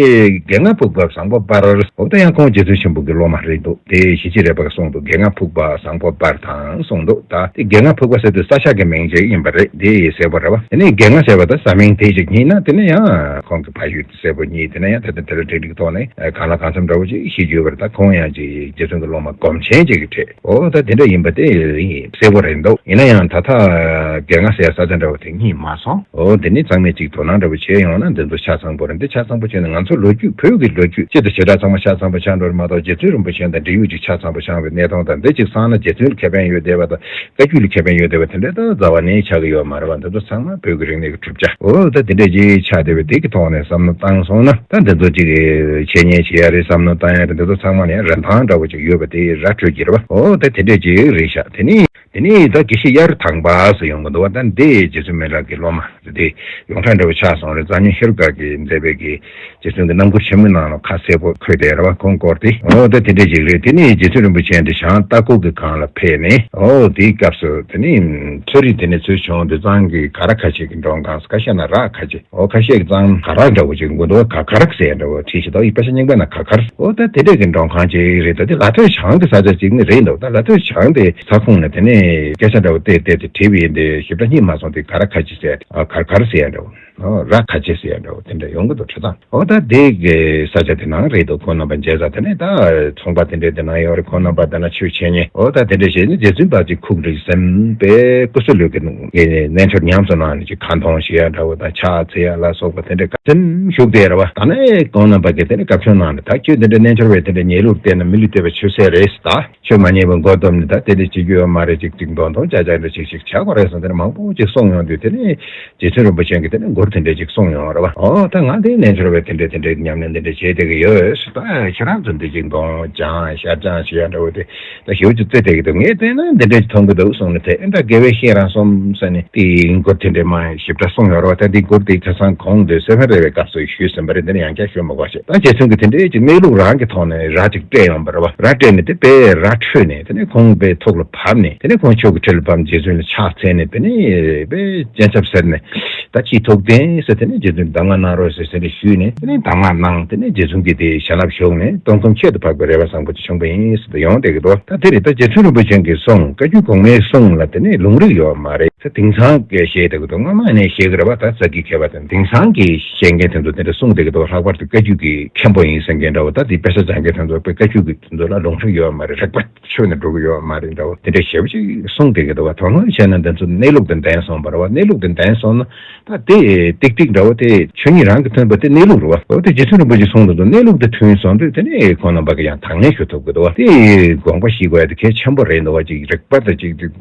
རྒན་ང་ཕུག་པ་བཟང་པོ་དཔལ། འོ་ད་ཡང་ཁོང་རྗེ་བཙུན་ཆེན་པོ་གི་སློབ་མ་རེད་འདུག་དེ་ཞི་བྱེད་རས་པ་གིས་གསུངས་འདུག་རྒན་ང་ཕུག་པ་བཟང་པོ་དཔལ་དང་གསུངས་འདུག་ད་དེ་རྒན་ང་ཕུག་པ་ཟེར་དུས་ས་ཆ་གི་མིང་ཅིག་ཡིན་པ་རེད། དེ་གསལ་པོ་རེད་བ། དེ་ནི་རྒན་ང་ཟེར་བ་ད་ས་མིང་དེ་ཅིག་ཡིན་ན་དེ་ནི་ཡང་ཁོང་གི་ཕ་ཡུལ་གསལ་པོ་རྙེད། དེ་ན་ཡང་ད་ལྟ་དེ་ལ་འབྲེལ་འདྲིས་ཐོག་ནས་གང་ལ་གང་འཚམ་འདྲ་བོ་ཅིག་ཤེས་རྒྱུ་ཡོད་པ་རེད། ད་ཁོང་ཡང་ཅིག་རྗེ་བཙུན་གྱི་སློབ་མ་སྒོམ་ཆེན་ཅིག་གི་གྲས། འོ་ད་དེ་འདྲ་ཡིན་པ་དེ་གསལ་པོ་རེད་འདུག་ཡིན་ན་ཡང་ད་ལྟ་རྒན་ང་ཟེར་ས་ཆ་འདྲ་བོ་དེ་རྙེད་མ་སོང་། འོ་དེ་ནི་ཚང་མས་ཅིག་དོ་སྣང་འདྲ་བོ་བྱས་ཡོང་ན་འདི་ཚོ་ཆ་ཚང་པོ་རེད། འདི་ཆ་ཚང་པོ་བྱས་ན་ང་ཚོ་ལོ་རྒྱུས་བོད་ཀྱི་ལོ་རྒྱུས་སྤྱི་དང་བྱེ་བྲག་ཚང་མ་ཆ་ཚང་པོ་ཆགས་འགྲོ་རེད་མ་གཏོགས་རྗེ་བཙུན་རིན་པོ་ཆེ་དང་འབྲེལ་ཡོད་ཅིག་ཆ་ཚང་པོ་ཆགས་པའི་གནས་སྟངས་དང་འདི་ཅིག་བསམ་ན་རྗེ་བཙུན་ལ་ཁེ་ཕན་ཡོད་བསྡད་པ་དང་བཀའ་བརྒྱུད་ལ་ཁེ་ཕན་ཡོད་བསྡད་པ་དེ་འདྲ་ད་རྩ་བ་ནས་ཆགས་ཀྱི་ཡོད་མ་རེད་བ། འདི་ཚོ་ཚང་མ་བོད་ཀྱི་རིག་གནས་ཀྱི་གྲུབ་ཆ། འོ་ད་དེ་འདྲ་ཅིག་ཆགས་བསྡད་པ་དེ་གི་ཐོག་ནས་བསམ་བློ་བཏང་སོང་ན་ད་འདི་ཚོ་ཅིག་འཆད་ཉན་བྱེད་ཡ་རེད། བསམ་བློ་བཏང་ཡ་རེད། འདི་ཚོ་ཚང་མ་ནས་རིན་ཐང་འདྲ་བོ་ཅིག་ཡོད་པ་དེ་ར་འཕྲོད་ཀྱི་རེད་བ། འོ་ད་དེ་འདྲ་ཅིག་རེད་ཤག་དེ་ནི་དེ་ནས་ད་དགེ་བཤེས་གཡའ་རུ་ཐང་པ་ཟེར་ཡོང་གི་འདུག་བ། ད་འདི་རྗེ་བཙུན་མི་ལ་གི་སློབ་མ་རེད། དེ་ཡོངས་གྲགས་འདྲ་བོ་ཆགས་སོང་རེད། རྩ་ཉོན་ཧེ་རུ་ཀ་གིས་མཛད་པའི་གི་རྗེ་བཙུན་གྱི་རྣམ་མགུར་ཆེན་མོའི་ནང་ལ་ཁ་གསལ་པོ་འཁོད་བསྡད་རེད་བ། ཁོང་སྐོར་དེ། འོ་ད་དེ་འདྲ་ཅིག་རེད། དེ་ནས་རྗེ་བཙུན་རིན་པོ་ཆེ་འདི་ཞང་ཏ་ཀོ་གི་གངས་ལ་ཕེབས་ནས། འོ་དེའི་སྐབས་སུ་དེ་ནས་མཚོ་རིགས་དེ་ནས་འཚོལ་བྱུང་དུས་གཙང་གི་ག་ར་ཁ་ཆེ་གི་མགྲོན་ཁང་། ཁ་ཤས་ན་རག་ཁ་ཆེ། འོ་ཁ་ཤས་ཀྱིས་གཙང་ག་ར་འདྲ་བོ་ཅིག་མགོ་འདོགས་ག་གར་ཟེར་འདྲ་བོ་བྲིས་ཤིག་ད་ཡིག་དཔེ་ཆ་རྙིང་པ་ན་ག་གར། འོ་ད་དེ་འདྲས་ཀྱི་མགྲོན་ཁང་ཅིག་རེད། ད་དེ་ལ་ཐོད་བྱང་གི་ས་ཆ་ཅིག་ནི་རེད་འདུག་ད་ལ་ཐོད་བྱང་དེ་ས་ཁོངས་ནས་དེ་ནས་སྐད་ཆ་འདྲ་བོ་བལྟས་བལྟས་ཏེ་བྲིས་པ་ཡིན་ཏེ་ཞིབ་ཕྲ་རྙེད་མ་སོང་། དེ་ག་ར་ཁ་ཆེ་ཟེར་ཨ་གར་གར་ཟེར་འདྲ་བོ། འོ་ར་ཁ་ཆེ་ཟེར་འདྲ་བོ་དེ་འདྲ་ཡོང་གི་འདུག་འཕྲོད་སྟངས། འོ་ད་དེ་གི་ས་ཆ་དེ་ནང་རེད་འདུག་ཁོང་རྣམ་པ་མཇལ་ས་དེ་ནས་ད་ཚོང་པ་དེ་འདྲས་དེ་ནང་ཡོད་རེད། ཁོང་རྣམ་པ་དེ་ན་ཆོས་འཆད་ཉན། འོ་ད་དེ་འདྲས་བྱས་ནས་རྗེ་བཙུན་པ་ཅིག་ཁུག་རེ་ཟིན་པའི་སྐུ་གསོལ་ལུས་ཀྱི་རྣལ་འབྱོར་ཉམས་སུ་བླངས་ནས་ཅིག་ཁ་འདོན་བྱེད་ཡ་འདྲ་བོ་དང་ཕྱག་འཚལ་ཡ་ལ་སོགས་པ་དེ་འདྲས་ག་ཚོད་ཞུགས་བསྡད་རེད་བ། ད་ནས་ཁོང་རྣམ་པ་གིས་དེ་འདྲས་བཀའ་ཆོས་གནང་ནས། ད་ཁྱོད་དེ་འདྲས་རྣལ་འབྱོར་བས་དེ་འདྲས་ཉལ་ལུགས་བལྟས་ན་མི་ལུས་བལྟས་པ་ཆོས་ཟད་རེད། ད་ཆོས་མ་ཉན་པའི་མགོ་བསྡོམས་ནས་ད་དེ་འདྲས་བྱེད་རྒྱུ་ཡོད་མ་རེད། ཅིག་ཅིག་འདོན་འདོན་ཅག་ཅག་འདྲ་ཅིག་ཅིག་བྱ་དགོས་རེད་བསམ་དེ་འདྲས་མང་པོ་ཅིག་གསུངས་ཡོང་དུས་དེ་ནས། རྗེ་བཙུན་རིན་པོ་ཆེ་གིས་དེ་ནས་མགུར་དེ་འདྲས་ཅིག་གསུངས་ཡོང་རེད་བ། ཨོ་ད་ང་དེ་རྣལ་འབྱོར་བས་དེ་འདྲས་དེ་འདྲས་ཉམས་ལེན་དེ་འདྲས་བྱས་བསྡད་ཀྱི་ཡོད། ད་ཁྱེད་རང་ཚོ་འདི་ཅིག་འདོན་སྦྱང་ཤར་སྦྱང་བྱེད་ཡ་འདྲ་བོ་དེ་ད་ཞེ་པོ་ཅིག་རྩེ་བསྡད་ཀྱི་འདུག་ངས་བལྟས་ན་འདི་འདྲས་ཅིག་མཐོང་གི་འདུག་གསུངས་ནས། དེ་ཨེ་ད་དགེ་བའི་བཤེས་རང་གསུམ་ཟེར་ནས་དེའི་མགུར་དེ་འདྲས་མ་ཞིབ་ཕྲ་གསུངས་ཡོད་རེད་བ། ད་འདི་མགུར་དེ་ཁ་སང་གོང་དུ་སེ་བན་རེ་བའི་སྐབས་སུ་ཞུས་ཟིན་པ་རེད། འདི་ནས་ཡང་བསྐྱར་ཞུ་མི་དགོས་ཤེས། ད་རྗེ་བཙུན་གྱིས་དེ་འདྲས་ཅིག་གནས་ལུགས་རང་གི་ཐོག་ནས་ར་ཅིག་སྤྲད་ཡོང་བ་རེད་བ། ར་སྤྲད་ནས་དེ་དཔེ་ར་འཕྲོད་ནས་དེ་ནས་ཁོང་དཔེ་ཐུགས་ལ་བབས་ནས་དེ་ནས་ཁོང་ཆོས་ཀྱི་ཁྲི་ལ་ཕབ། རྗེ་བཙུན་ལ་ཕྱག་འཚལ་ནས་དེ་ནས་དཔེ་སྤྱན་ཆབ་ཟེར་ནས། ད་ཅི་ཐུགས་བདེན་ཟེར། དེ་ནས་རྗེ་བཙུན་གདམས་ངག་གནང་རོགས་ཟེར་ཟེར་ནས་ཞུས་ནས། དེ་ནས་གདམས་ངག་གནང་། དེ་ནས་རྗེ་བཙུན་གྱིས་དེ་བྱིན་རླབས་ཞུགས་ནས་སྟོང་གསུམ་ཁྱད་དུ་འཕགས་པའི་རོལ་པ་བཟང་པོ་དེ་བྱུང་བ་ཡིན་ཟེར་དུ་ཡོང་བསྡད་ཀྱི་འདུག་ད་དེ་རེད། ད་རྗེ་བཙུན་རིན་པོ་ཆེ་གི་གསུང་བཀའ་བརྒྱུད་གོང་མའི་གསུང་ལ་དེ་ནས་ལུང་རིགས་ཡོད་མ་རེད་ཟེར། དེང་སང་གི་བཤད་བསྡད་ཀྱི་འདུག་སྔོན་མ་ནས་བཤད་ཀྱི་རེད་བ། ད་ས་དགེ་མཁས་པ་དང་དེང་སང་གི་བཤད་མཁན་དེ་ཚོ་དེ་འདྲ་གསུང་བསྡད་ཀྱི་འདུག་ལྷག་པར་དུ་བཀའ་བརྒྱུད་ཀྱི་མཁན་པོ་ཡིན་ཟེར་མཁན་འདྲ་བོ། ད་དེ་དཔེ་ཆ་སྦྱང་མཁན་དེ་ཚོ་དཔེ་བཀའ་བརྒྱུད་ཀྱི་དེ་ཚོ་ལ་ལུང་རིགས་ཡོད་མ་རེད། རིགས་པ་ཆོས་ནས་འགྲོ་གི་ཡོད་མ་རེད་འདྲ་བོ་དེ་འདྲ་ཞེ་པོ་ཅིག་གསུངས་བསྡད་ཀྱི་འདུག་བ། དོན་དངོས་བྱས་ན་འདི་ཚོ་གནས་ལུགས་དང་ལྡན་སོང་བ་རེད་བ། གནས་ལུགས་དང་ལྡན་སོང་ན་ ད་དེ་ཏིག་ཏིག་འདྲ་བོ་དེ་ཆོས་ཉིད་རང་གིས་མཐུན་པ་དེ་གནས་ལུགས་རེད་བ། འོ་དེ་རྗེ་བཙུན་རིན་པོ་ཆེས་གསུངས་དོན་དུ་གནས་ལུགས་དེ་མཐུན་སོང་དུས་དེ་ནས་ཁོང་རྣམ་པ་གིས་ཡང་དང་ལེན་ཞུ་ཐུབ་ཀྱི་འདུག་བ། དེ་དགོངས་པ་བཞེས་དགོས་ཡ་དེ་གལ་ཆེན་པོ་རེད་འདུག་བ། ཅིག་རིགས་པ་དང་ཅིག་ཅིག་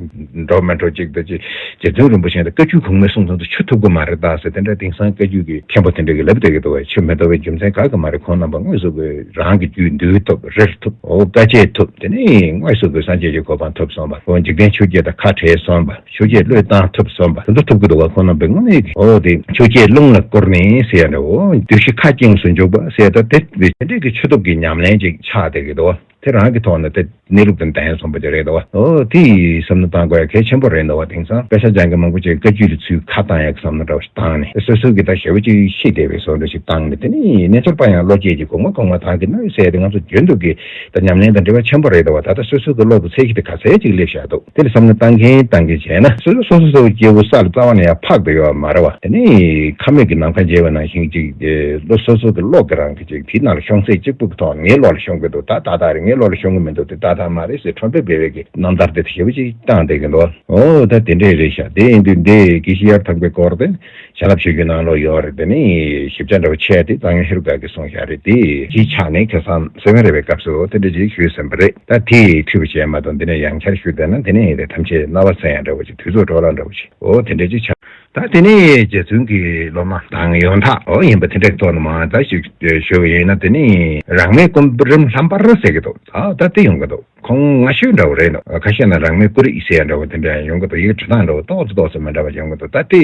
འགྲོ་མི་འགྲོ་ཅིག་དང་ཅིག་རྗེ་བཙུན་རིན་པོ་ཆེ་དང་བཀའ་བརྒྱུད་གོང་མས་གསུངས་དོན་དུ་ཆོས་ཐུབ་ཀྱི་མ་རེད་ད་ཟེར་དེ་འདྲ་དེང་སང་བཀའ་བརྒྱུད་ཀྱི་མཁན་པོ་དེ་འདྲ་གིས་ལབ་བསྡད་ཀྱི་འདུག་བ། ཆོས་མི་ཐོབ་པའི་རྒྱུ་མཚན་ག་གེ་མ་རེད། ཁོང་རྣམ་པ་དངོས་སུ་གི་རང་གི་རྒྱུད་འདུལ་ཐུབ། རིལ་ཐུབ། འོ་དཀའ་སྤྱད་ཐུབ། དེ་ནས་དངོས་སུ་གི་སངས་རྒྱས་ཀྱི་གོ་འཕང་ཐོབ་སོང་བ། འོ་འཇིག་རྟེན་ཆོས་བརྒྱད་དང་ཁ་བྲལ་སོང་བ། ཆོས་བརྒྱད་བློས་བཏང་ཐུབ་སོང་བ། དེ་ཚོ་ཐུབ་ཀྱི་འདུག་བ། ཁོང་རྣམ་པའི་ངོས་ནས་ཀྱི་འོ་དེ་ཆོས་བརྒྱད་རླུང་ལ་བསྐུར་ནས་ཟེར་ཡ་འདྲ་བོ། འདུ་ཤེས་ཁ་སྐྱེངས་སུ་འཇུག་པ་ཟེར་ཡ་ད་དེ་དེ་འདྲས་ཀྱི་ཆོས་སྟོབས་ཀྱི་ཉམས་ལེན་ཅིག་ཆགས་བསྡད་ཀྱི་འདུག་བ། དེ་རང་གི་ཐོག་ནས་དེ་གནས་ལུགས་དང་ལྡན་སོང་བ་ཅིག་རེད་འདུག་བ། འོ་དེ་བསམ་བློ་བཏང་དགོས་ཡ་གལ་ཆེན་པོ་རེད་འདུག་བ། དེང་སང་དཔེ་ཆ་སྦྱང་མཁན་མང་པོ་ཅིག་བཀའ་བརྒྱུད་ལ་ཚུར་ཁ་བཏང་ཡ་གི་བསམ་བློ་འདྲ་བོ་ཞིག་བཏང་ནས་སོ་སོ་གི་ད་ཞེ་པོ་ཅིག་ཤེས་བསྡད་པའི་བཟོ་འདྲ་ཞིག་བཏང་ནས། དེ་ནས་རྣལ་འབྱོར་པ་ཡང་བློ་སྐྱེད་ཀྱི་གོང་མ་གོང་མ་དག་གི་ནོ་ཟེར་ཡ་དེ་ང་ཚོ་རྒྱུན་དུ་གི་ད་ཉམས་ལེན་དང་འབྲེལ་བ་ཆེན་པོ་རེད་འདུག་བ། ད་ལྟ་སོ་སོ་གི་བློ་གི་ཚད་གཞི་དེ་ག་ཚད་ཅིག་སླེབས་བཞག་འདུག་དེ་ལ་བསམ་བློ་བཏང་མཁན་བཏང་མཁན་བྱས་ན་སོ་སོ་སོ་སོ་གི་སྐྱེ་བོ་ས་ལ་རྩ་བ་ནས་ཡང་འཕགས་བསྡད་ཡོད་མ་རེད་བ། དེ་ནས་ཁ་མིག་གི་ནམ་མཁའ་མཇལ་བ་ནང་བཞིན་ཅིག་དེ་བློ་སོ་སོ་གི་བློ་གི་རང་གི་ཅིག་དེའི་ནང་ལ་ཤོང་ཚད་གཅིག་པུ་གི་ཐོག་ངའི་བློ་ལ་ཤོང་གི་འདུག་ད་ཏག་ཏག་རེད། ངའི་བློ་ལ་ཤོང་གི་མི་འདུག་དེ་ཏག་ཏག་མ་རེད་ཟེར་ཁྲོམ་པས་འབད་བའི་གི་རྣམ་ཐར་དེ་ཞེ་པོ་ཅིག་བཏང་བསྡད་ཀྱི་འདུག་འོ་ད་དེ་འདྲས་རེད་ཤག་དེ་ཡིན་དུས་འདི་དགེ་བཤེས་གཡའ་དམ་པའི་སྐོར་དེ་བྱིན་རླབས་ཆོས་བརྒྱུད་ནང་ལོགས་ཡོད་རེད། དེ་ནས་ཞིབ་ཆ་འདྲ་བོ་བྱས་ཏེ་གཙང་སྨྱོན་ཧེ་རུ་ཀ་གིས་གསུངས་བཞག་རེད། དེ་གཞིས་ཆགས་ནས་ཁ་སང་སེ་བན་རེ་བའི་སྐབས་སུ་དེ་འདྲ་ཅིག་ཞུས་ཟིན་པ་རེད། ད་དེ་འཁྲུལ་པ་བྱས་མ་གཏོགས་འདི་ནས་ཡང་བསྐྱར་ཞུས་བསྡད་ན་དེ་ནས་ཡིན་ཏེ་ཐམས་ཅད་རྣ་བ་ཚད་ཡང་འདྲ་བོ་ཅིག་དུས་ཚོད་འཕྲོ་བརླག་འདྲ་བོ་ཅིག་འོ་དེ་འདྲ་ཅིག་ཆགས། ད་དེ་ནས་རྗེ་བཙུན་གྱི་སློབ་མ་དང་ཡོན་བདག་འོ་ཡིན་པ་དེ་འདྲའི་ཐོག་ནས་མ་ད་ཞིག་ཞུ་བ་ཡིན་ན། དེ་ནས་རང་མེད་སྐུ་རིམ་ལྷམ་པར་ཟེར་གྱི་འདུག་ད་ད་དེ་ཡོང་གི་འདུག་ཁོང་སྔ་ཤོས་འདྲ་བོ་རེད་འདུག་ཁ་ཤས་ན་རང་མེད་སྐུ་རིམ་ཟེར་ཡ་འདྲ་བོ་དེ་འདྲ་ཡང་ཡོང་གི་འདུག་ཡི་གེ་འབྲི་སྟངས་འདྲ་བོ་ཏོག་ཙམ་ཏོག་ཙམ་མི་འདྲ་བ་ཡོང་གི་འདུག་ད་དེ་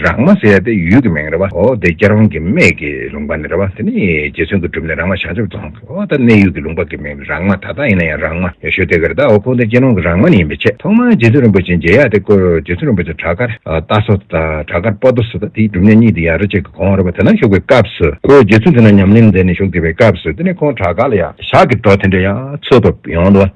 རང་མ་ཟེར་ཡ་དེ་ཡུལ་གྱི་མིང་རེད་བ། འོ་དེ་སྐྱེ་རུང་གི་སྨད་ཀྱི་ལུང་པ་ནས་རེད་བ། དེ་ནས་རྗེ་བཙུན་གྱི་སྒྲུབ་གནས་རང་མ་བྱང་ཆུབ་རྫོང་གི་འོ་ད་གནས་ཡུལ་གྱི་ལུང་པ་གི་མིང་རང་མ། ད་ལྟ་ཡིན་ན་ཡང་རང་མ་ཡོད་ཤོད་དེ་ག་རེད། ད་འོ་ཁོང་དེ་སྐྱེ་རུང་གི་རང་མ་ནས་ཡིན་པའི་ཆེད་ཐོག་མར་རྗེ་བཙུན་རིན་པོ་ཆེ་མཇལ་ཡ་དེ་ཀོ་རྗེ་བཙུན་རིན་པོ་ཆེ་བྲག་དཀར་ལྟ་སོ་དང་བྲག་དཀར་པོ་ཏོ་སོ་ད་དེའི་སྒྲུབ་གནས་གཉིས་དེ་ཡ་རེ་གཅིག་གི་གོང་རེད་བ། དེ་ན་བཞུགས་པའི་སྐབས་སུ་ཁོ་རྗེ་བཙུན་དེ་ན་ཉམས་ལེན་མཛད་ནས་བཞུགས་བསྡད་པའི་སྐབས་སུ་དེ་ནས་ཁོང་བྲག་དཀར་ལ་ཡ་ཞག་གི་འགྲོ་དེ་འདྲ་ཡང་འཚོལ་ཐུབ་ཡོང་འདུག་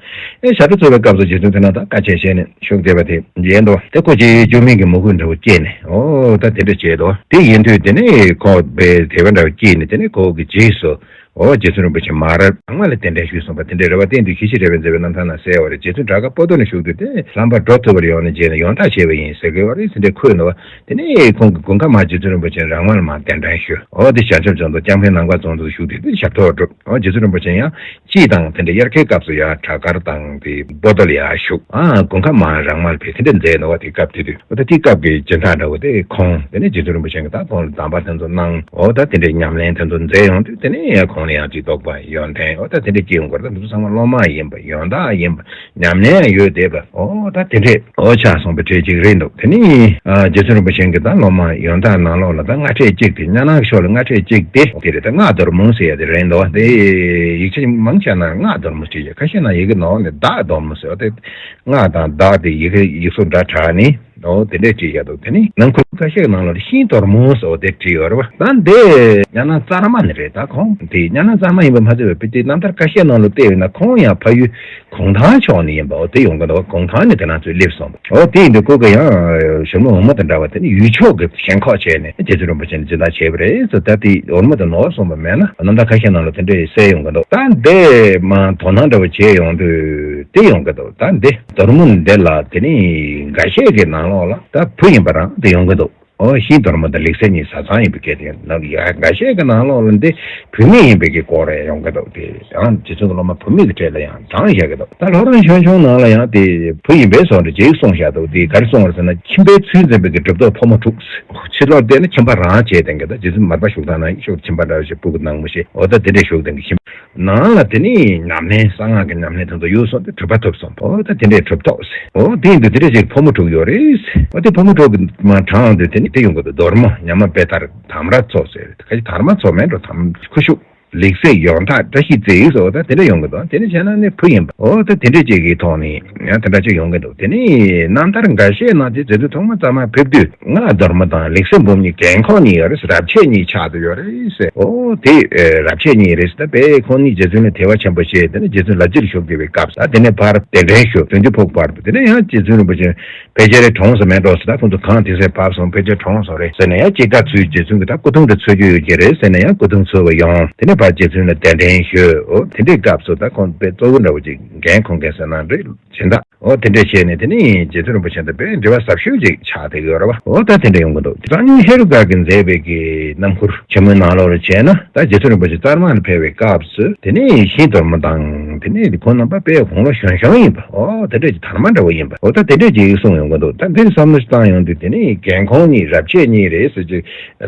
ཨེ་ཞག་འགྲོ་འཚོལ་བའི་སྐབས་སུ་རྗེ་བཙུན་དེ་ན་ད་དཀའ་སྤྱད་བྱས་ནས་བཞུགས་བསྡད་པ་དེ་མཇལ་འདུག་དེ་ཁོ་རྗེ་བཙུན་མིང་གི་མོས་གུས་འདྲ་བོ་སྐྱེས་ནས་འོ་ད་དེ་འདྲ་བྱས་འདུག་དེ་ཡིན་དུས་དེ་ནས་ཁོ་བའི་དད་པ་འདྲ་བོ་སྐྱེས་ནས་དེ་ནས་ཁོ་གི་རྗེས་སུ་འོ་རྗེ་བཙུན་རིན་པོ་ཆེ་མར་རང་མ་ལ་གདན་འདྲེན་ཞུས་སོང་བ་དེ་འདྲ་རེད་བ། བསྟན་འདུས་ཞི་བྱེད་རས་པའི་མཛད་པའི་རྣམ་ཐར་ན་གསལ་བ་རེད། རྗེ་བཙུན་བྲག་དཀར་པོ་ཏོ་ནས་བཞུགས་དུས་དེ་ལྷམ་པར་འགྲོ་ཐུབ་པར་ཡོང་ནས་རྗེས་ནས་ཡོན་བདག་བྱས་པ་ཡིན་ཟེར་གི་བ་རེད་ཟེར་འདྲ་འཁོད་འདུག་བ། དེ་ནས་ཁོང་གི་དགུན་ཁ་མར་རྗེ་བཙུན་རིན་པོ་ཆེ་རང་མ་ལ་མར་གདན་འདྲེན་ཞུས། འོ་དེ་བྱང་ཆུབ་རྫོང་དུ་ལྕང་ཕན་ནང་པ་རྫོང་དུ་བཞུགས་དུས་དེ་ཞབས་ཏོག་སྒྲུབ། འོ་རྗེ་བཙུན་རིན་པོ་ཆེ་ཡང་དཔྱིད་དང་དེ་འདྲ་དབྱར་ཁའི་སྐབས་སུ་ཡང་བྲག་དཀར་དང་དེ་པོ་ཏོ་ལ་ཡང་བཞུགས། ཨ་དགུན་ཁ་མར་རང་མ་ལ་ཕེབས། དེ་འདྲ་མཛད་འདུག་བ། དེ་སྐབས་དེ་དུས་འོ་ད་དེ་སྐབས་ཀྱི་སྦྱིན་བདག་འདྲ་བོ་དེ་ཁོང་དེ་ནས་རྗེ་བཙུན་རིན་པོ་ཆེ་གིས་ད་ཁོང་ལ་གདམས་པ་དེ་ཚོ་གནང་། འོ་ད་དེ་འདྲའི་ཉམས་ལེན་དེ་ཚོ་མཛད་ཡོང་དུས་དེ་ནས་ཡང་ཁོང་ལ་ཡང་ཅིག་རྟོགས་པ་ཡོན་ཏན་འོ་ད་དེ་འདྲ་སྐྱེ་ཡོང་གི་རེད། ད་འདི་ཚོ་ཚང་མ་སློབ་མ་ཡིན་པ་ཡོན་བདག་ཡིན་པ་ཉམས་ལེན་ཡང་ཡོད་བསྡད་པ་འོ་ད་དེ་འདྲས་འོ་ཆགས་སོང་བའི་གྲས་ཅིག་རེད་འདུག་དེ་ནས་ཨ་རྗེ་བཙུན་རིན་པོ་ཆེ་གིས་ད་སློབ་མ་ཡོན་བདག་ནང་ལོགས་ལ་ད་སྔགས་ཕྲད་གཅིག་དེ་གཉའ་ནང་གི་ཕྱོགས་ལ་སྔགས་ཕྲད་གཅིག་དེ་དེ་རེད། ད་སྔགས་རྡོར་མུན་ཟེར་ཡ་དེ་རེད་འདུག་དེ་ཡིག་ཆ་མང་ཆེ་ན་སྔགས་རྡོར་མུན་ཟེར་ཡ། ཁ་ཤས་ན་ཡི་གེ་ནང་ནས་བདག་རྡོར་མུན་ཟེར་བ་དེ་སྔགས་དང་བདག་དེ་ཡི་གེ་ཡིག་གཟུགས་འདྲ་དྲགས་ནས་འོ་དེ་འདྲས་བྲིས་ཡ་འདུག་དེ་ནས་ནང་ཁུལ་ཁ་ཤས་ནང་ལོགས་ལ་ཤིང་རྡོར་མུན་ཟེར་བ་དེ་བྲིས་ཡོད་རེད་བ། ད་འདི་གཉའ་ནང་གཙང་མ་ནས་རེད། ད་ཁོང་དེ་གཉའ་ནང་གཙང་མ་ཡིན་པ་མ་ཟད་པའི་དེ་རྣམ་ཐར་ཁ་ཤས་ནང་ལ་བལྟས་ཡོད་ན་ཁོང་ཡང་ཕ་ཡུལ་གུང་ཐང་ཕྱོགས་ནས་ཡིན་པ་འོ་དེ་ཡོང་གི་འདུག་གུང་ཐང་ནས་དེ་ནང་ཚུར་སླེབས་སོང་། འོ་དེ་ཡིན་དུས་ཁོ་གི་ཡང་ཞྭ་མོ་འོ་མ་དང་འདྲ་བ་དེ་ནི་ཡུལ་ཕྱོགས་ཀྱི་ཞེན་ཁོག་བྱས་ནས་རྗེ་བཙུན་རིན་པོ་ཆེ་ནས་སྦྱིན་བདག་བྱས་པ་རེད་ཟེར། ད་དེ་འོ་མ་དང་ནོར་སོང་བ་མེད་ན་རྣམ་ཐར་ཁ་ཤས་ནང་ལ་དེ་འདྲས་གསལ་ཡོང་གི་འདུག་ད་འདི་མ་དོ་སྣང་འདྲ་བ་བྱས་ཡོང་དུས་དེ་ཡོང་གི་འདུག་ད་འདི་རྡོར་མུན་འདི་ལ་དེ་ནི་འགའ་ཤས་ཀྱི་ནང་ལོགས་ལ་ད་བུ་ཡིན་པ་རང་དེ་ཡོང་གི་འདུག་འོ་ཤིང་རྡོར་མུན་དང་ལེགས་བསྲེགས་གཉིས་བཟའ་ཚང་ཡིན་པའི་སྐད་དེ་ཡང་ནང་ཡ་འགའ་ཤས་ཀྱི་ནང་ལོགས་ལ་འདི་བུད་མེད་ཡིན་པའི་གི་སྐོར་རེ་ཡོང་གི་འདུག་དེ་ཡང་རྗེ་བཙུན་གྱི་སློབ་མ་བུད་མེད་ཀྱི་གྲས་ལ་ཡང་བགྲངས་བཞག་གི་འདུག་ད་ལྷོ་རོང་ཆོས་འབྱུང་ནང་ལ་ཡང་དེ་བུ་ཡིན་པའི་བཟོ་འདྲ་ཅིག་གསུངས་བཞག་འདུག་དེ་ག་རེ་གསུངས་པ་རེད་ཟེར་ན། ཁྱིམ་པའི་ཚུལ་འཛིན་པའི་གི་གྲུབ་ཐོབ་ཕོ་མོ་དྲུག་ཕྱི་ལོགས་བལྟས་ན་ཁྱིམ་པ་རང་བྱས་བསྡད་མཁན། ད་རྗེ་བཙུན་མར་པ་བཞུགས་སྟངས་ན་ཤོག་ཁྱིམ་པ་འདྲ་བོ་ཞིག་སྤུ་གུ་ནག་མོ་ཞིག་འོ་ད་དེ་འདྲས་བཞུགས་བསྡད་མཁན་ཁྱིམ་ནང་ལ་དེ་ནི་ཉམས་ལེན་གསང་སྔགས་ཀྱི་ཉམས་ལེན་དེ་ཚོ་ཡོད་སོང་སྟེ་གྲུབ་པ་ཐོབ་སོང་། འོ་ད་དེ་འདྲས་གྲུབ་ཐོབ་ཟེར། འོ་དེ་ཡིན་དུས་དེ་འདྲས་ཅིག་ཕོ་མོ་དྲུག་ཡོད་རེད་ཟེར། འོ་དེ་ཕོ་མོ་དྲུག་གི་མ་གྲངས་དེ་དེ་ནི་དེ་ཡོང་གི་འདུག་རྡོར་མོ་ཉ་མ་དཔལ་དར་དམ་ར་མཚོ་ཟེར། ད་ག་ཅིག་དར་མ་མཚོ་མེད་འགྲོ་དམ་ཁུ་ཤུག་ལེགས་བསྲེགས་ཡོན་བདག་བཀྲ་ཤིས་རྩེ་ཟེར་བ་ད་དེ་འདྲ་ཡོང་གི་འདུག་དེ་ནི་བྱས་ན་ནི་བུ་ཡིན་པ་འོ་ད་དེ་འདྲ་ཅིག་གི་ཐོག་ནས་ཡང་དེ་འདྲ་ཅིག་ཡོང་གི་འདུག་དེ་ནི་རྣམ་ཐར་འགའ་ཤས་ནང་དེ་རྗེ་བཙུན་ཐོག་མ་གཙང་མ་ཕེབས་དུས་སྔགས་རྡོར་མ་དང་ལེགས་བསྲེགས་འབུམ་གཉིས་རྒན་འཁོགས་གཉིས་ཡོད་རེད་ཟེར། རབ་བྱེད་གཉིས་ཆགས་བསྡད་ཡོད་རེད་ཟེར། འོ་དེ་རབ་བྱེད་གཉིས་རེད་ཟེར། ད་དཔེ་ཁོང་གཉིས་རྗེ་བཙུན་ལ་དད་པ་ཆེན་པོ་བྱས་དེ་ནི་རྗེ་བཙུན་ལ་རྗེ་ལ་བཞུགས་བསྡད་པའི་སྐབས་སུ་ད་དེ་ནས་ཕར་གདན་འདྲེན་ཞུ་བདུན་ཅུ་ཕོག་བར་དུ་དེ་ནས་ཡང་རྗེ་བཙུན་རིན་པོ་ཆེ་ཕལ་ཆེར་གྲོངས་སོང་མེད་འགྲོ་ཟེར། ད་ཁོང་ཚོ་གངས་དེ་ཚོ་བབས་སོང་ཕལ་ཆེར་གྲོངས་སོང་རེད་ཟེར་ནས་ཡང་གཅིག་ཁ་ཚུར་རྗེ་བཙུན་གྱི་ད་སྐུ་གདུང་འདྲ་འཚོལ་རྒྱུ་ཡོད་ཀྱི་རེད་ཟེར་ནས་ཡང་སྐུ་གདུང་འཚོལ་བ་ཡོང་། དེ་ནས་ཕར་རྗེ་བཙུན་ལ་གདན་འདྲེན་ཞུས། འོ་དེ་འདྲའི་སྐབས་སུ་ད་ཁོང་དཔེ་གཙོ་བོ་འདྲ་བོ་ཅིག་འགན་འཁུར་མཁན་ཟེར་ན་འགྲིག་སྦྱིན་བདག་འོ་དེ་འདྲས་བྱས་ནས་དེ་ནི་རྗེ་བཙུན་རིན་པོ་ཆེ་དང་དཔེ་འབྲེལ་བ་ཟབ་ཤོས་ཅིག་ཆགས་བསྡད་ཡོད་རེད་བ། འོ་ད་དེ་འདྲས་ཡོང་གི་འདུག་གཙང་སྨྱོན་ཧེ་རུ་ཀ་གིས་མཛད་པའི་གི་རྣམ་མགུར་ཆེན་མོའི་ནང་ལོགས་ལ་བྱས་ན། ད་རྗེ་བཙུན་རིན་པོ་ཆེ་གཙར་མ་ལ་ཕེབས་པའི་སྐབས་སུ་དེ་ནི་ཤིང་སྡོར་མོ་དང་དེ་ནི་ཁོང་རྣམ་པ་དཔེ་དགུང་ལོ་གཞོན་གཞོན་ཡིན་པ། འོ་དེ་འདྲས་ཀྱི་དར་མ་འདྲ་བོ་ཡིན་པ། འོ་ད་དེ་འདྲས་ཀྱི་གསུངས་ཡོང་གི་འདུག་ད་འདིར་བསམ་བློ་ཞིག་བཏང་ཡོང་དུས་དེ་ནི་རྒན་ཁོང་གཉིས་རབ་བྱེད་གཉིས་རེད་ཟེར་གྱི་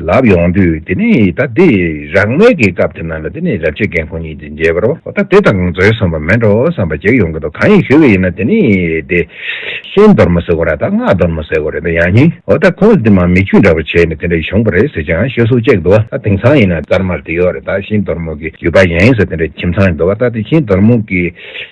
ལབ་ཡོང་དུས། དེ་ནི་ད་དེ་རག་མེད་ཀྱི་སྐབས་དེ་ནང་ལ་དེ་ནི་རབ་བྱེད་རྒན་ཁོང་གཉིས་དེ་མཇལ་བར་བ། ད་དེ་དང་འཛོལ་སོང་བ་མེད་འགྲོ་བསམ་པ་ཅིག་ཡོང་གི་འདུག་གང་ཡིན་ཞུས་པ་ཡིན་ན། དེ་ནི་དེ་ཤིང་སྡོར་མོ་ཟེར་དགོས་རེད། ད་རྔ་སྡོར་མོ་ཟེར་དགོས་རེད། ད་ཡང་སྙིང་འོ་ད་ཁོང་དེ་མ་མི་ཆུང་འདྲ་བོ་བྱས་ནས་དེ་འདྲ་བྱུང་བ་རེད་ཟེར་ཀྱང་ཤོད་སྲོལ་ཅིག་འདུག་ད་དེང་སང་ཡིན་ན་གཙར་མར་དེ་ཡོད་རེད། ད་ཤིང་སྡོར་མོ་གི་རྒྱུད་པ་ཡིན་ཟེར་དེ་འདྲ་ཁྱིམ་ཚང་འདུག་ད་དེ་ཤིང་སྡོར་མོ་གི་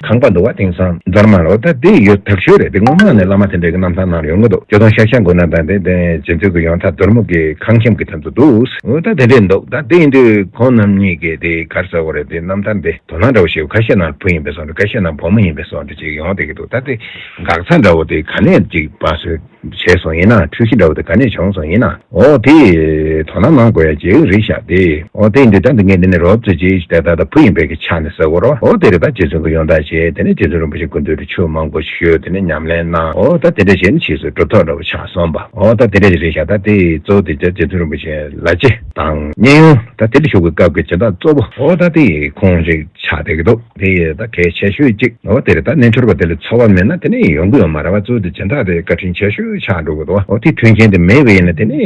ཁང་པ་འདུག་བ། དེང་སང་གཙར་མ་ལ། འོ་ད་དེ་ཡོད་ཐག་ཆོད་རེད། དེ་སྔོན་མ་ནས་བླ་མ་དེ་འདྲའི་གི་རྣམ་ཐར་ནང་ལ་ཡོང་གི་འདུག་སྐྱོ་སྟོན་ཤཱཀྱ་མགོན་ན་དང་དེ་དེ་རྗེ་བཙུན་གྱི་ཡོན་བདག་སྡོར་མོ་གི་ཁང་ཁྱིམ་གྱི་དོན་དུ་འདུག་འོ་ད་དེ་འདྲས་འདུག་ད་དེ་ཡིན་དུས་ཁོང་རྣམ་གཉིས་ཀྱི་དེ་ག་རེ་ཟེར་དགོས་རེད། དེ་རྣམ་ཐར་འདི་དོ་སྣང་འདྲ་བོ་ཞིག་ཁ་ཤས་ནང་བུ་ཡིན་པའི་བཟོ་འདྲ། ཁ་ཤས་ནང་བུ་མོ་ཡིན་པའི་བཟོ་འདྲ་ཅིག་ཡོང་བསྡད་ཀྱི་འདུག་ད་དེ་འགག་རྩ་འདྲ་བོ་དེ་ག་ནས་ཅིག་བ་སོས། བྱས་སོང་ཡིན་ན། འཁྲུལ་གཞི་འདྲ་བོ་དེ་ག་ནས་བྱུང་སོང་ཡིན་ན། འོ་དེ་དོ་སྣང་གནང་དགོས་ཡ་ཅིག་རེད་ཤག་དེ་འོ་དེ་འདི་ལྟ་འདི་ངས་འདི་ནས་རོབ་ཙམ་ཅིག་དེ་ད་ལྟ་བུ་ཡིན་པའི་གི་ཆ་ནས་ཟེར་དགོས་རོ། འོ་དེ་རེད། ད་རྗེ་བཙུན་གྱི་ཡོན་བདག་བྱས། དེ་ནས་རྗེ་བཙུན་རིན་པོ་ཆེ་སྐུ་མདུན་དུ་ཆོས་མང་པོ་ཞུས། དེ་ནས་ཉམས་ལེན་གནང་། འོ་ད་དེ་འདྲ་བྱས་ནས་ཕྱིས་སུ་གྲུབ་ཐོབ་འདྲ་བོ་ཆགས་སོང་བ། འོ་ད་དེ་འདྲ་ཞིག་རེད་ཤག་ད་དེ་གཙོ་བོ་དེ་རྗེ་བཙུན་རིན་པོ་ཆེ་ལ་རྗེ་དང་མཉན་ཡོད། ད་དེ་འདྲ་བཞུགས་པའི་སྐབས་ཀྱི་སྦྱིན་བདག་གཙོ་བོ་འོ་ད་དེ་ཁོང་རེད། ཆགས་བསྡད་ཀྱི་འདུག་དེ་ཡི་ད་གལ་ཆེ་ཤོས་གཅིག་འོ་དེ་རེད། ད་རྣལ་འབྱོར་པ་དེ་ལ་འཚོ་བ་མེད་ན་དེ་ནི་ཡོང་གི་ཡོད་མ་རེད་བ། གཙོ་བོ་དེ་སྦྱིན་བདག་དེ་བཀའ་དྲིན་ཆེ་ཤོས་ཆགས་འགྲོ་གི་འདུག་འོ་དེ་མཐུན་རྐྱེན་དེ་མེད་པ་ཡིན་ན་དེ་ནི་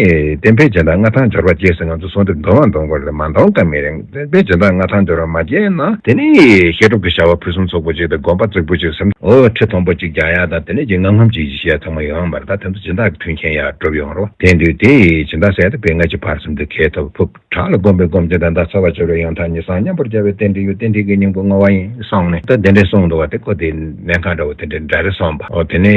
བསྟན་པའི་སྦྱིན་བདག་མངའ་ཐང་འབྱོར་བ་སྐྱེས་ཟེར་ང་ཚོ་གསུང་དེ་འདོན་བ་འདོན་དགོས་རེད། མ་འདོན་ཀ་མེད་རེད། བསྟན་པའི་སྦྱིན་བདག་མངའ་ཐང་འབྱོར་བ་མ་སྐྱེས་ན་དེ་ནི་བཤད་སྒྲུབ་ཀྱི་བྱ་བ་ཕུན་སུམ་ཚོགས་པོ་ཅིག་དང་དགོན་པ་རྫིག་པོ་ཅིག་སེམས་འོ་ཁྲི་མཐོན་པོ་ཅིག་རྒྱག་ཡ་དང་དེ་ནི་ཅིག་ངམ་ངམ་ཅིག་ཅིག་བྱས་ཚང་མ་ཡོང་བ་རེད། ད་དེ་ཚོ་སྦྱིན་བདག་གི་མཐུན་རྐྱེན་ཡར་གྲུབ་ཡོང་རོགས། དེ་དུས་དེ་སྦྱིན་བདག་ཟེར་ཡ་དེ་དཔེ་སྔ་ཕྱི་བར་གསུམ་དུ་ཁེལ་ཐུབ་ཕུག་བྲག་ལ་བསྒོམས་པའི་སྒོམ་བྱེད་དང་། ཟླ་ཚེས་པ་བྱེ་བའི་ཡོན་བདག་ཉིད་སོགས། མཉམ་པོར་སྦྱར་བའི་རྟེན་འབྲེལ་ཡོད། རྟེན་འབྲེལ་གྱི་སྙིང་པོ་བསྔོ་བ་ཡིན་གསུངས་ནས། ད་དེ་འདྲས་གསུངས་འདུག་བ། དེ་ཁོ་དེ་ལན་ཁག་འདྲ་བོ་དེ་འདྲས་འདྲ་རེ་གསུངས་པ། འོ་དེ་ནས་